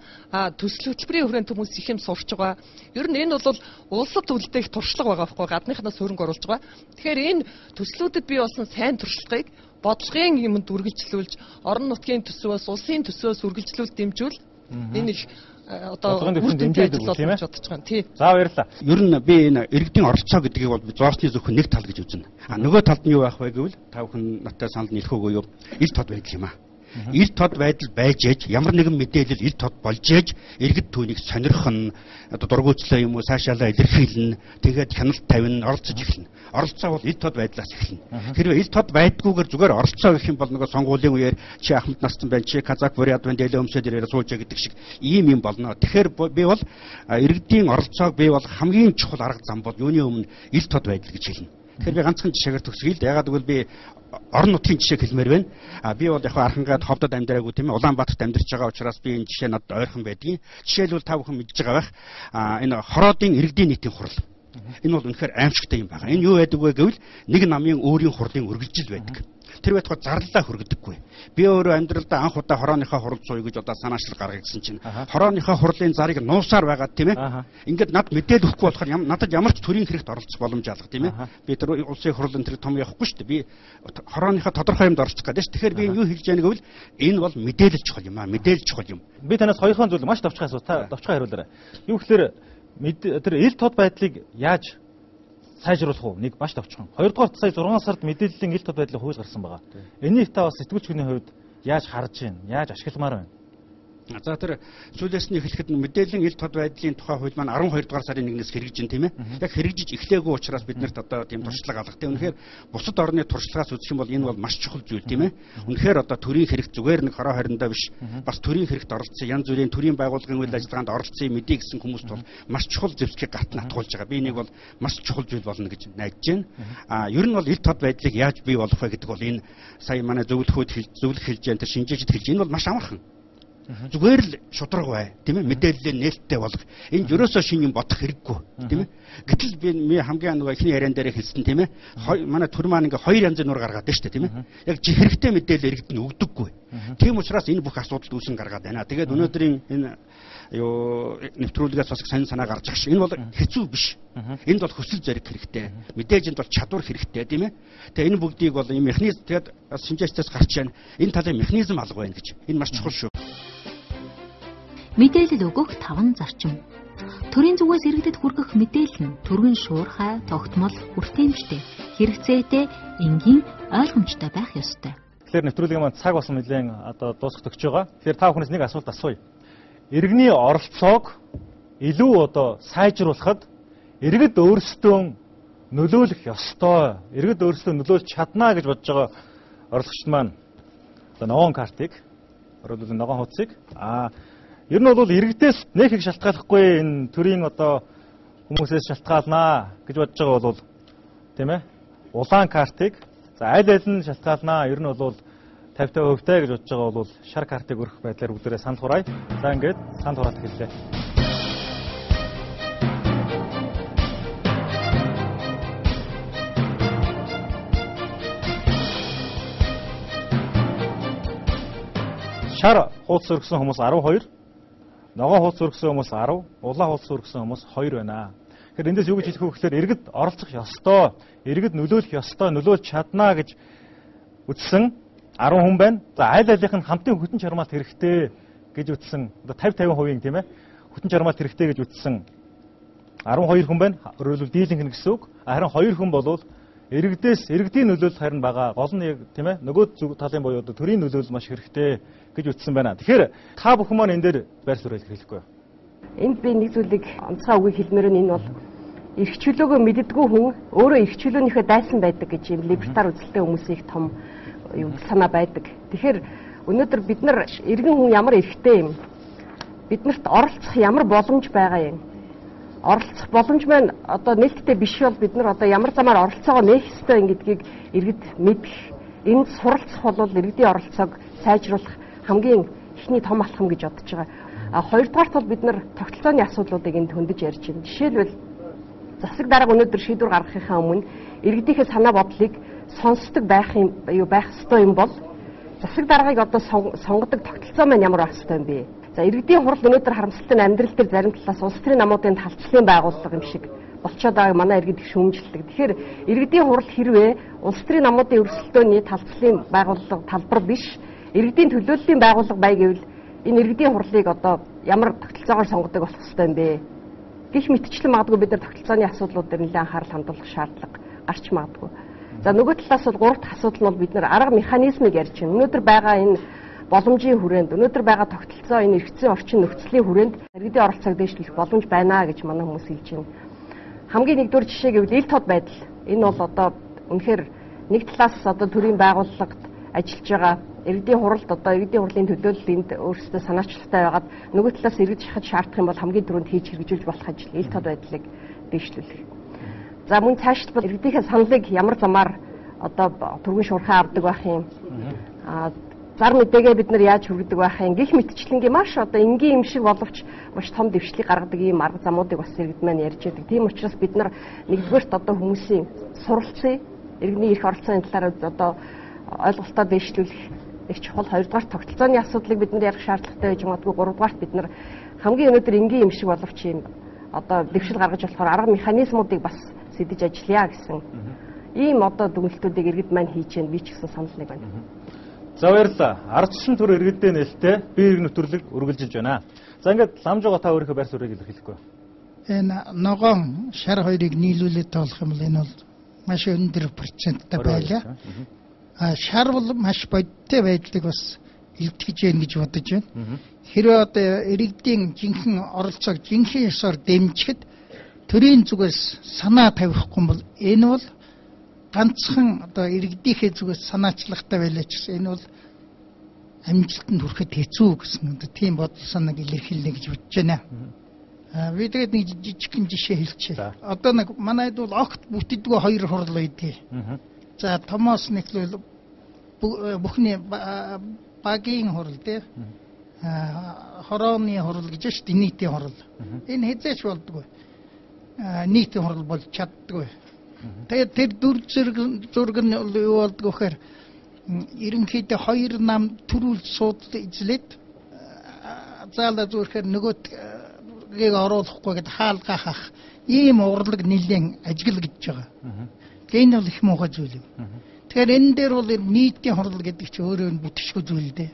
Төсөл хөтөлбөрийн хүрээнд хүмүүс их юм сурч байгаа. Ер нь энэ бол улсад үлдээх туршлага байгаа байхгүй гадныхнаас хөрөнгө оруулж байгаа. Тэгэхээр энэ төслүүдэд бий болсон сайн туршлагыг бодлогын юмд үргэлжлүүлж, орон нутгийн төсвөөс, улсын төсвөөс үргэлжлүүл дэмжүүл энэ их одоо үр дүнтэй ажил болно гэж бодож байгаа. Тий. За баярлалаа. Ер нь би энэ иргэдийн оролцоо гэдгийг бол зоосны зөвхөн нэг тал гэж үзнэ. А нөгөө талд нь юу байх вэ гэвэл та бүхэн надтай санал нийлэх үгүй юу? Ил тод байдал юм аа. Ил тод байдал байж ээж ямар нэгэн мэдээлэл ил тод болж ээж иргэд түүнийг сонирх нь одоо дургуутслаа юм уу цаашаалаа илэрхийлнэ, тэгээд хяналт тавина, оролцож эхэлнэ. Оролцоо бол ил тод байдлаас эхэлнэ. Хэрвээ ил тод байдгүйгээр зүгээр оролцоо гэх юм бол нөгөө сонгуулийн үеэр чи ахмад настан байна, чи казак бурят байна, дэлээ өмсөд ирээрээ сууж гэдэг шиг ийм юм болно. Тэгэхээр би бол иргэдийн оролцоог би бол хамгийн чухал арга зам бол юуны өмнө ил тод байдал гэж хэлнэ. Тэгэхээр би ганцхан жишээгээр төгсгөе л. Ягаад гэвэл би орон нутгийн жишээг хэлмээр байна. А би бол яг Архангайд ховдод амьдраагүй тийм ээ, Улаанбаатарт амьдарч байгаа учраас би энэ жишээ надад ойрхон байдгийн. Жишээлбэл та бүхэн мэдж байгаа байх. А энэ хороодын иргэдийн нийтийн хурал. Энэ бол үнэхээр аимшигтай юм байна. Энэ юу байдаг вэ гэвэл нэг намын өөрийн хурлын үргэлжил байдаг. Тэр байтугай зарлалаа хөргөдөггүй. Би өөрөө амьдралдаа анх удаа хорооныхоо хурал зууя гэж одоо санаачлал гаргая гэсэн чинь хорооныхоо хурлын зарыг нуусаар байгаа тийм ээ. Ингээд над мэдээлэл өгөхгүй болохоор надад ямар ч төрийн хэрэгт оролцох боломж алга тийм ээ. Би тэр улсын хурал энэ тэр том явахгүй шүү дээ. Би хорооныхоо тодорхой юмд оролцох гэдэг шүү. Тэгэхээр би юу хэлж яана гэвэл энэ бол мэдээлэл чухал юм аа. Мэдээлэл чухал юм. Би танаас хоёрхан зүйл маш товчхон асуу. Та товчхон хариулаарай. Юу гэхээр тэр ил тод байдлыг яаж сайжруулах уу? Нэг маш товчхон. Хоёрдугаар сая 6 сард мэдээллийн ил тод байдлын хууль гарсан байгаа. Энийг та бас сэтгүүлч хүний хувьд яаж харж байна? Яаж ашигламаар байна? За тэр сүүлээс нь эхлэхэд мэдээллийн ил тод байдлын тухай хууль маань 12 дугаар сарын 1-ээс хэрэгжиж байна тийм ээ. Яг хэрэгжиж эхлээгүй учраас бид нарт одоо тийм туршлага алга. Тийм үнэхээр бусад орны туршлагаас үзэх юм бол энэ бол маш чухал зүйл тийм ээ. Үнэхээр одоо төрийн хэрэг зүгээр нэг хороо хориндоо биш. Бас төрийн хэрэгт оролцсон, янз бүрийн төрийн байгууллагын үйл ажиллагаанд оролцсон мэдээ гэсэн хүмүүст бол маш чухал зэвсгийг гарт нь атгуулж байгаа. Би энийг бол маш чухал зүйл болно гэж найдаж байна. А ер нь бол ил тод байдлыг яаж бий болох вэ гэдэг бол энэ сая манай зөвлөхүүд зөвлөх хэлж байна, тэр шинжээчд хэлж энэ бол маш амархан. Зүгээр л шудраг бай, тийм ээ, мэдээлэлээ нээлттэй болох. Энд ерөөсөө шинэ юм бодох хэрэггүй, тийм ээ. Гэтэл би хамгийн нөгөө эхний яриан дээр хэлсэн тийм ээ. Манай төр маань ингээ хоёр янзын нур гаргаад байна шүү дээ, тийм ээ. Яг хэрэгтэй мэдээлэл иргэдэд нь өгдөггүй. Тийм учраас энэ бүх асуудал үүсэн гаргаад байна. Тэгээд өнөөдрийн энэ юу нэвтрүүлгээс бас сонин санаа гарч байгаа ш. Энэ бол хэцүү биш. Энд бол хүсэл зориг хэрэгтэй. Мэдээж энд бол чадвар хэрэгтэй, тийм ээ. Тэгээ энэ бүгдийг бол энэ механизм тэгээд шинжээчдээс гарч байна. Энэ талын механизм алга байна гэж. Энэ маш чухал шүү. Мэдээлэл өгөх 5 зарчим. Төрийн зүгээс иргэдэд хүргэх мэдээлэл нь түргэн шуурхай, тогтмол, хүртээмжтэй, хэрэгцээтэй, энгийн, ойлгомжтой байх ёстой. Тэгэхээр нэвтрүүлгийн маань цаг болсон нэлээд одоо дуусах төгсөж байгаа. Тэгэхээр та бүхнээс нэг асуулт асууя. Иргэний оролцоог илүү одоо сайжруулахад иргэд өөрсдөө нөлөөлөх ёстой, иргэд өөрсдөө нөлөөлж чаднаа гэж бодож байгаа оролцогчд маань одоо ногоон картыг, өөрөлдвөл ногоон хуудсыг ер нь бол иргэдээс нэх их шалтгааллахгүй энэ төрийн одоо хүмүүсээс шалтгаалнаа гэж бодож байгаа бол тийм ээ улаан картыг, за аль аль нь шалтгаалнаа, ер нь бол 50% таа гэж бодож байгаа бол шар картыг өргөх байдлаар бүгдээрээ санал хураая. За ингээд санал хураалт эхэллээ. Шар хуудас өргөсөн хүмүүс 12, ногоон хуудас өргөсөн хүмүүс 10, улаан хуудас өргөсөн хүмүүс 2 байна. Тэгэхээр эндээс юу гэж хэлэх вэ гэхээр иргэд оролцох ёстой, иргэд нөлөөлөх ёстой, нөлөөлж чаднаа гэж үзсэн 10 хүн байна. За аль алийнх нь хамтын хүтэн чармаалт хэрэгтэй гэж үзсэн одоо 50-50% тийм ээ хүтэн чармаалт хэрэгтэй гэж үзсэн 12 хүн байна. Өөрөөр хэлбэл дийлэнх нь гэсэн үг. Харин 2 хүн болвол иргэдээс иргэдийн нөлөөлөл харин байгаа. Гол нь яг тийм ээ нөгөө зүг талын буюу одоо төрийн нөлөөлөл маш хэрэгтэй гэж үзсэн байна. Тэгэхээр та бүхэн маань энэ дээр байр суурь хэлэхгүй юу? Энд би нэг зүйлийг онцгой үгийг хэлмээр нь энэ бол эрх чөлөөгөө мэддэггүй хүн өөрөө эрх чөлөөнийхөө дайсан байдаг гэж юм либертар үзэлтэй хүмүүсийн их том үзэл санаа байдаг. Тэгэхээр өнөөдөр бид нар иргэн хүн ямар эрхтэй юм? Биднэрт оролцох ямар боломж байгаа юм? Оролцох боломж маань одоо нээлттэй биш бол бид нар одоо ямар замаар оролцоогоо нээх ёстой юм гэдгийг иргэд мэдэх, энд суралцах бол иргэдийн оролцоог сайжруулах хамгийн эхний том алхам гэж бодож байгаа. А хоёрдугаарт бол бид нар тогтолцооны асуудлуудыг энд хөндөж ярьж байна. Жишээлбэл засаг дарга өнөөдөр шийдвэр гаргахынхаа өмнө иргэдийнхээ санаа бодлыг сонсдог байх юм юу байх ёстой юм бол засаг даргаыг одоо сонгодог тогтолцоо маань ямар байх ёстой юм бэ? За иргэдийн хурал өнөөдөр харамсалтай нь амьдрал дээр зарим талаас улс төрийн намуудын талцлын байгууллага юм шиг болчоод байгааг манай иргэд их шүүмжилдэг. Тэгэхээр иргэдийн хурал хэрвээ улс төрийн намуудын өрсөлдөөний талцлын байгууллага талбар биш, иргэдийн төлөөллийн байгууллага бай гэвэл энэ иргэдийн хурлыг одоо ямар тогтолцоогоор сонгодог болох ёстой юм бэ? Гэх мэтчлэн магадгүй бид нар тогтолцооны асуудлууд дээр нэлээд анхаарал хандуулах шаардлага гарч магадгүй. За нөгөө талаас бол гурав дахь асуудал нь бол бид нар арга механизмыг ярьж байна. Өнөөдөр байгаа энэ боломжийн хүрээнд, өнөөдөр байгаа тогтолцоо энэ эргэцэн орчин нөхцөлийн хүрээнд иргэдийн оролцоог дээшлүүлэх боломж байна гэж манай хүмүүс хэлж байна. Хамгийн нэгдүгээр жишээ гэвэл ил тод байдал. Энэ бол одоо үнэхээр нэг талаас одоо төрийн байгууллагад ажиллаж байгаа иргэдийн хуралд одоо иргэдийн хурлын төлөөлөл энд өөрсдөө санаачлагтай байгаад нөгөө талаас иргэд шахаж шаардах юм бол хамгийн түрүүнд хийж хэрэгжүүлж болох ажил ил тод байдлыг дээшлүүлэх. За мөн цаашлбал иргэдийнхээ саналыг ямар замаар одоо түргэн шуурхай авдаг байх юм. Зар мэдээгээ бид нар яаж хүргэдэг байх юм гэх мэтчлэнгийн маш одоо энгийн юм шиг боловч маш том дэвшлиг гаргадаг ийм арга замуудыг бас иргэд маань ярьж байдаг. Тийм учраас бид нар нэгдүгээрт одоо хүмүүсийн суралцъя, иргэний эрх оролцооны талаар одоо ойлголтоо дэвшлүүлэх их чухал. Хоёрдугаар тогтолцооны асуудлыг бид нар ярих шаардлагатай байж магадгүй. Гуравдугаарт бид нар хамгийн өнөөдөр энгийн юм шиг боловч ийм одоо дэвшил гаргаж болохоор арга механизмуудыг бас сэдэж ажиллая гэсэн ийм одоо дүгнэлтүүдийг иргэд маань хийж байна. Би ч гэсэн санал нэг байна. За баярлалаа. Ардчилсан төр иргэдээ нээлттэй бие иргэн нэвтрүүлэг үргэлжилж байна. За ингээд ламжууга та өөрийнхөө байр суурийг илэрхийлэхгүй. Энэ ногоон шар хоёрыг нийлүүлээд тоолох юм бол энэ бол маш өндөр проценттай байлаа. Шар бол маш бодиттой байдлыг бас илтгэж яах гэж бодож байна. Хэрвээ одоо иргэдийн жинхэнэ оролцоог жинхэнэ ёсоор дэмжихэд төрийн зүгээс санаа тавихгүй бол энэ бол ганцхан одоо иргэдийнхээ зүгээс санаачлагтай байлаа ч гэсэн энэ бол амжилтанд хүрэхэд хэцүү гэсэн одоо тийм бодол санааг илэрхийлнэ гэж бодож байна. Би тэгээд нэг жижигхэн жишээ хэлчихье. Одоо нэг манайд бол огт бүтдэггүй хоёр хурал байдгийг. За томоос нэхлүүл бүхний багийн хурал тий. Хорооны хурал гэж шүү дээ, нийтийн хурал. Энэ хэзээч болдгоо. Нийтийн хурал болж чаддаггүй. Тэгээд тэр дүр зураг нь юу болдгоо гэхээр ерөнхийдөө хоёр нам төрүүлж суудал эзлээд заалаа зүрхээр нөгөөдгийг оруулахгүй гэд хаалгаа хах ийм урлаг нэлээд ажиглагдж байгаа. Энэ бол их муухай зүйл юм. Тэгэхээр энэ дээр бол нийтийн хурал гэдэг чинь өөрөө нь бүтэшгүй зүйл дээ.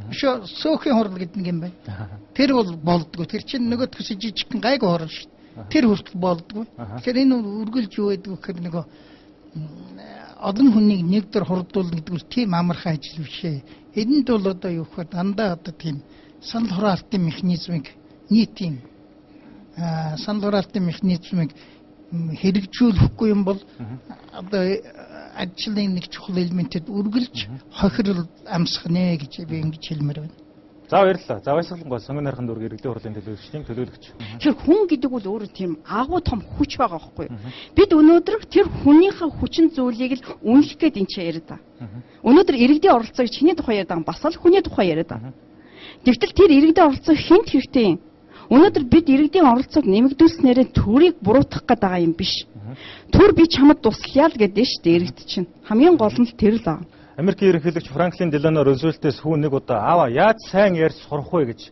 Биш сөөхийн хурал гэдэг нэг юм байна. Тэр бол болдгоо. Тэр чинь нөгөөдхөөс жижигхэн гайгүй хурал шүү дээ. Тэр хүртэл болдгоо. Тэгэхээр энэ үргэлж юу гэдэг вэ гэхээр нөгөө олон хүнийг нэг дөр хурдуулна гэдэг нь тийм амархан ажил биш ээ. Энд бол одоо юу гэхээр дандаа одоо тийм санал хураалтын механизмыг нийтийн санал хураалтын механизмыг хэрэгжүүлэхгүй юм бол одоо ажлын нэг чухал элементэд үргэлж хохирол амсах нэ гэж би ингэж хэлмээр байна. За баярлалаа. За баясгалан гол сонгон нархан дүүрэг иргэдийн хурлын төлөөлөгчдийн төлөөлөгч. Тэр хүн гэдэг бол өөрөө тийм агуу том хүч байгаа байхгүй юу? Бид өнөөдөр тэр хүнийхээ хүчин зүйлийг л үнэлэх гээд энэ ч яриад байгаа. Өнөөдөр иргэдийн оролцоог чиний тухай яриад байгаа, бас л хүний тухай яриад байгаа. Тэгтэл тэр иргэдийн оролцоо хинт хэрэгтэй юм? Өнөөдөр бид иргэдийн оролцоог нэмэгдүүлснээрээ төрийг буруутгах гээд байгаа юм биш. Төр би чамд туслая л гэдэг шүү дээ иргэд чинь. Хамгийн гол нь л тэр л байгаа. Америкийн ерөнхийлөгч Франклин Делано Рузвельтээс хүн нэг удаа аава яаж сайн ярьж сурах вэ гэж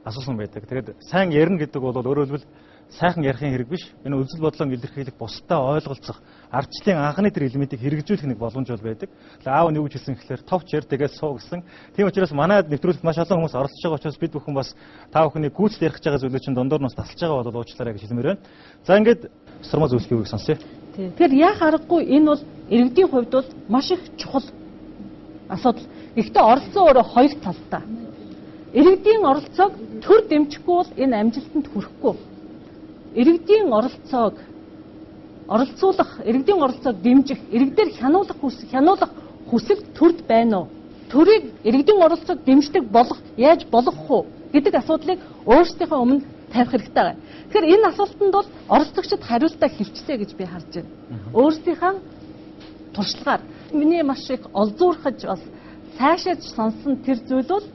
асуусан байдаг. Тэгээд сайн ярина гэдэг бол өөрөөр хэлбэл сайхан ярихын хэрэг биш. Энэ үзэл бодлоо илэрхийлэх, бусдаа ойлголцох, ардчлалын анхны тэр элементийг хэрэгжүүлэх нэг боломж бол байдаг. Аав нь юу гэж хэлсэн гэхээр товч яр тэгээд суу гэсэн. Тийм учраас манай нэвтрүүлэгт маш олон хүмүүс оролцож байгаа учраас бид бүхэн бас та бүхний гүйцэл ярих гэж байгаа зүйлүүд чинь дундуур нь бас тасалж байгаа бол уучлаарай гэж хэлмээр байна. За ингээд сурмаа зүйлсийн үгийг сонсъё. Тэгэхээр яах аргагүй энэ бол иргэдийн хувьд бол маш их чухал асуудал. Гэхдээ оролцоо өөрөө хоёр талтай. Иргэдийн оролцоог төр дэмжихгүй бол энэ амжилтанд хүрэхгүй. Иргэдийн оролцоог оролцуулах, иргэдийн оролцоог дэмжих, иргэдээр хянуулах хүсэл төрд байна уу? Төрийг иргэдийн оролцоог дэмждэг болох, яаж болгох уу гэдэг асуудлыг өөрсдийнхөө өмнө тавих хэрэгтэй байна. Тэгэхээр энэ асуултанд бол оролцогчид хариултаа хэлчихлээ гэж би харж байна. Өөрсдийнхөө туршлагаар миний маш их олзуурхаж бас сайшааж сонсон тэр зүйл бол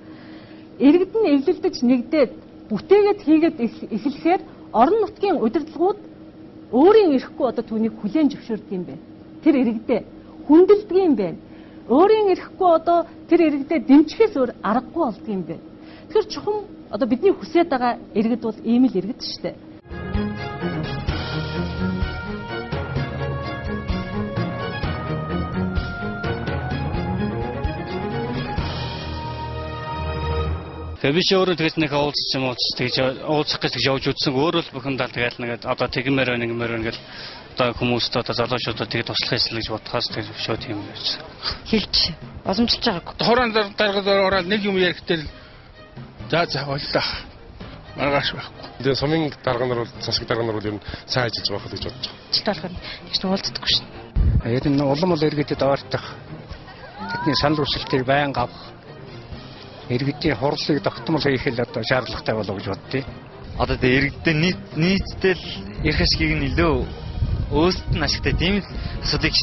иргэд нь эвлэлдэж нэгдээд бүтээгээд хийгээд эхлэхээр орон нутгийн удирдлагууд өөрийн эрхгүй одоо түүнийг хүлээн зөвшөөрдөг юм байна. Тэр иргэдээ хүндэлдэг юм байна. Өөрийн эрхгүй одоо тэр иргэдээ дэмжихээс өөр аргагүй болдог юм байна. Тэгэхээр чухам одоо бидний хүсэж байгаа иргэд бол ийм л иргэд шүү дээ. Тэгээ би чи өөрөө тэгэж нэг уулзч юм уулзч тэгж уулзах гэж тэгж явж үзсэн. Өөрөө л бухимдал тэгэл нэг одоо тэгмээр байна ингэмээр байна гэл одоо хүмүүст одоо залуучуудад тэгээ туслах ёстой гэж бодхоос тэг шууд тийм юм. Хэлж боломжилж байгаагүй. Хураан дарга ороод нэг юм ярих дээр за боллоо. Маргааш байхгүй. Тэгээ сумын дарга нар бол засаг дарга нар бол ер нь сайн ажиллаж байгаа гэж бодож байгаа. Ажилд болохоор тэгж уулздаггүй шин. Ер нь улам бол иргэдэд ойртох. Тэдний санал хүсэлтийг байнга авах. Иргэдийн хурлыг тогтмол хийх л одоо шаардлагатай болов гэж боддیں۔ Одоо тэгээ иргэдээ нийтдээ л эрх ашгийг нь илүү өөрсдөд нь ашигтай тийм л асуудлыг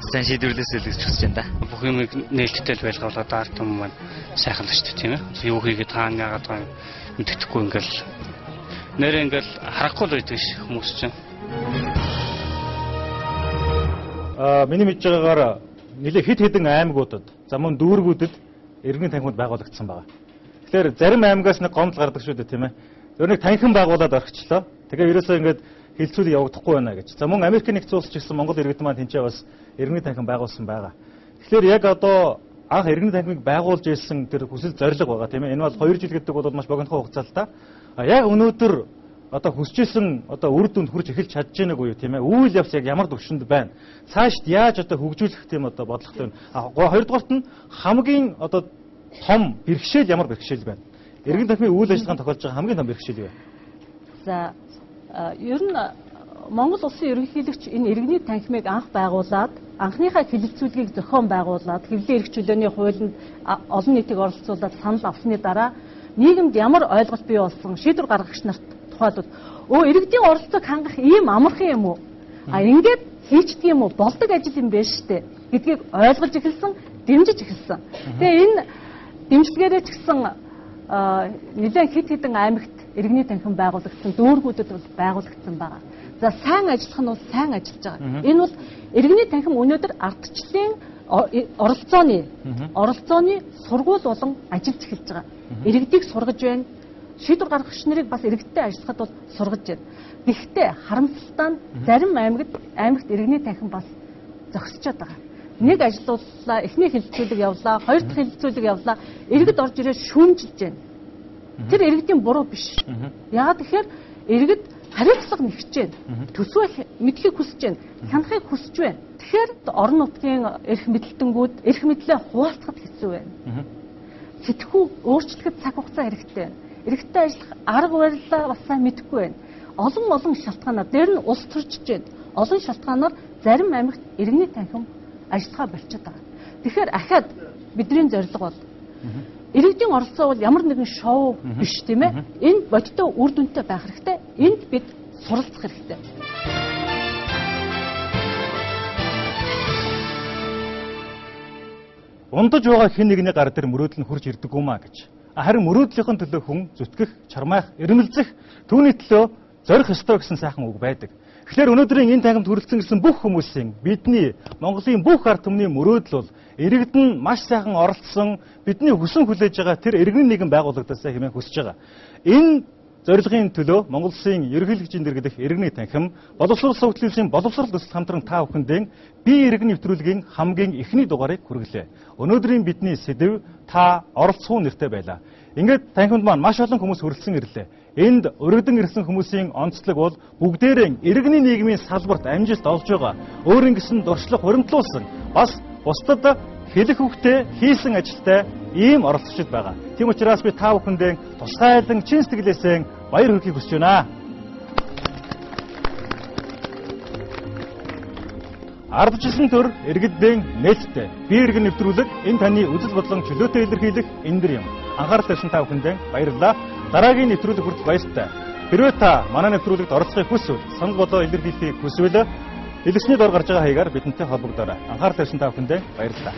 сайн шийдвэрлээсэй л гэж хүсэж байна да. Бүх юмыг нээлттэй л байлгавал одоо ард түмэн маань сайхан л шүү дээ, тийм ээ. Юу хийгээд хаана яагаад байгаа юм мэддэхгүй ингээл нэрээ ингээл харахгүй л байдаг ш хүмүүс чинь. Миний мэдж байгаагаар нэлээ хэд хэдэн аймагуудад, за мөн дүүргүүдэд иргэний танхимд байгуулагдсан байгаа. Тэгэхээр зарим аймагаас нэг гомдол гардаг шүү дээ, тийм ээ. Тэр нэг танхим байгуулад орхичлоо. Тэгээ ерөөсөө ингээд хилцүүлэг явагдахгүй байна гэж. За мөн Америкийн нэгдсэн улс ч гэсэн Монгол иргэд маань тэнцээ бас иргэний танхим байгуулсан байгаа. Тэгэхээр яг одоо анх иргэний танхимыг байгуулж ирсэн тэр хүсэл зорилго байгаа, тийм ээ. Энэ бол 2 жил гэдэг бол маш богинохон хугацаа л та. Яг өнөөдөр одоо хүсэж исэн одоо үр дүнд хүрч эхэлж чадж байна уу, тийм ээ. Үйл явц яг ямар түвшинд байна? Цаашд яаж одоо хөгжүүлэх тийм одоо бодлоготой байна? Хоёрдугаарт нь хамгийн одоо том бэрхшээл ямар бэрхшээл байна? Иргэн танхимын үйл ажиллагаанд тохиолж байгаа хамгийн том бэрхшээл юу вэ? За ер нь Монгол улсын ерөнхийлөгч энэ иргэний танхимыг анх байгуулад, анхныхаа хэлэлцүүлгийг зохион байгуулад, хэвлэлийн эрх чөлөөний хуулинд олон нийтийг оролцуулаад санал авсны дараа нийгэмд ямар ойлголт бий болсон, шийдвэр гаргагч нарт тухайлбал иргэдийн оролцоог хангах ийм амархан юм уу? А ингээд хийчдэг юм уу? Болдог ажил юм байна штэ гэдгийг ойлгож эхэлсэн, дэмжиж эхэлсэн. Тэгээ энэ дэмжлэгээрээ ч гэсэн нэлээд хэд хэдэн аймагт иргэний танхим байгуулагдсан, дүүргүүдэд бол байгуулагдсан байгаа. За сайн ажиллах нь бол сайн ажиллаж байгаа. Энэ бол иргэний танхим өнөөдөр ардчлалын оролцооны сургууль болон ажиллаж эхэлж байгаа. Иргэдийг сургаж байна. Шийдвэр гаргагч нарыг бас иргэдтэй ажиллахад бол сургаж байна. Гэхдээ харамсалтай нь зарим аймагт иргэний танхим бас зогсчод байгаа. Нэг ажиллууллаа, эхний хэлэлцүүлэг явлаа, хоёр дахь хэлэлцүүлэг явлаа. Иргэд орж ирээд шүүмжилж байна. Тэр иргэдийн буруу биш. Яагаад гэхээр иргэд хариуцлага нэгж байна. Төсвөө мэдэхийг хүсэж байна. Хянахыг хүсэж байна. Тэгэхээр орон нутгийн эрх мэдэлтэнгүүд эрх мэдлээ хуваалцахад хэцүү байна. Сэтгхүү өөрчлөхөд цаг хугацаа хэрэгтэй байна. Иргэдтэй ажиллах арга барилаа бас сайн мэдэхгүй байна. Олон шалтгаанаар дээр нь улс төржиж байна. Олон шалтгаанаар зарим аймагт иргэний танхим ажиллагаа болчиход байгаа. Тэгэхээр ахаад бидний зорилго бол иргэдийн оролцоо бол ямар нэгэн шоу биш, тийм ээ. Энэ бодиттой үр дүнтэй байх хэрэгтэй. Энд бид суралцах хэрэгтэй. Ундаж байгаа хэн нэгний гар дээр мөрөөдөл нь хурж ирдэг юм а гэж. Харин мөрөөдлийнхэн төлөө хүн зүтгэх, чармайх, ирмэлзэх, түүний төлөө зорих ёстой гэсэн сайхан үг байдаг. Тэгэхээр өнөөдрийн энэ танхимд хүрэлцэн ирсэн бүх хүмүүсийн бидний Монголын бүх ард түмний мөрөөдөл бол иргэд нь маш сайхан оролцсон, бидний хүсэн хүлээж байгаа тэр иргэн нийгэм байгууллагдаасаа хэмээн хүсэж байгаа. Энэ зорилгын төлөө Монгол улсын ерөнхийлөгчийн дэргэдэх иргэний танхим, боловсрол сувдлын боловсрол төсөл хамтран та бүхэндээ бие иргэн нэвтрүүлгийн хамгийн эхний дугаарыг хүргэлээ. Өнөөдрийн бидний сэдэв та оролцох нэртэй байлаа. Ингээд танхимд маань маш олон хүмүүс хүрэлцэн ирлээ. Энд өргөдөн ирсэн хүмүүсийн онцлог бол бүгдээрэн иргэний нийгмийн салбарт амжилт олж байгаа. Өөрийн гэсэн дуршлаг хуримтлуулсан, бас бусдад хэлэх үгтэй хийсэн ажилтай ийм оролцогчд байгаа. Тийм учраас би та бүхэндээ тусгайлан чин сэтгэлээсээ баяр хүргэхийг хүсэж байна. Ардчилсан төр иргэдийн нээлттэй. Бие иргэн нэвтрүүлэг энэ таны үзэл бодлон чөлөөтэй илэрхийлэх эндэр юм. Анхаарал тавьсан та бүхэндээ баярлалаа. Дараагийн нэвтрүүлэг хүртэл баяртай. Хэрвээ та манай нэвтрүүлэгт оролцохыг хүсвэл, санал бодлоо илэрхийлэхийг хүсвэл илгэсний дор гарч байгаа хаягаар бидэнтэй холбогдоорой. Анхаарал тавьсан та бүхэндээ баярлалаа.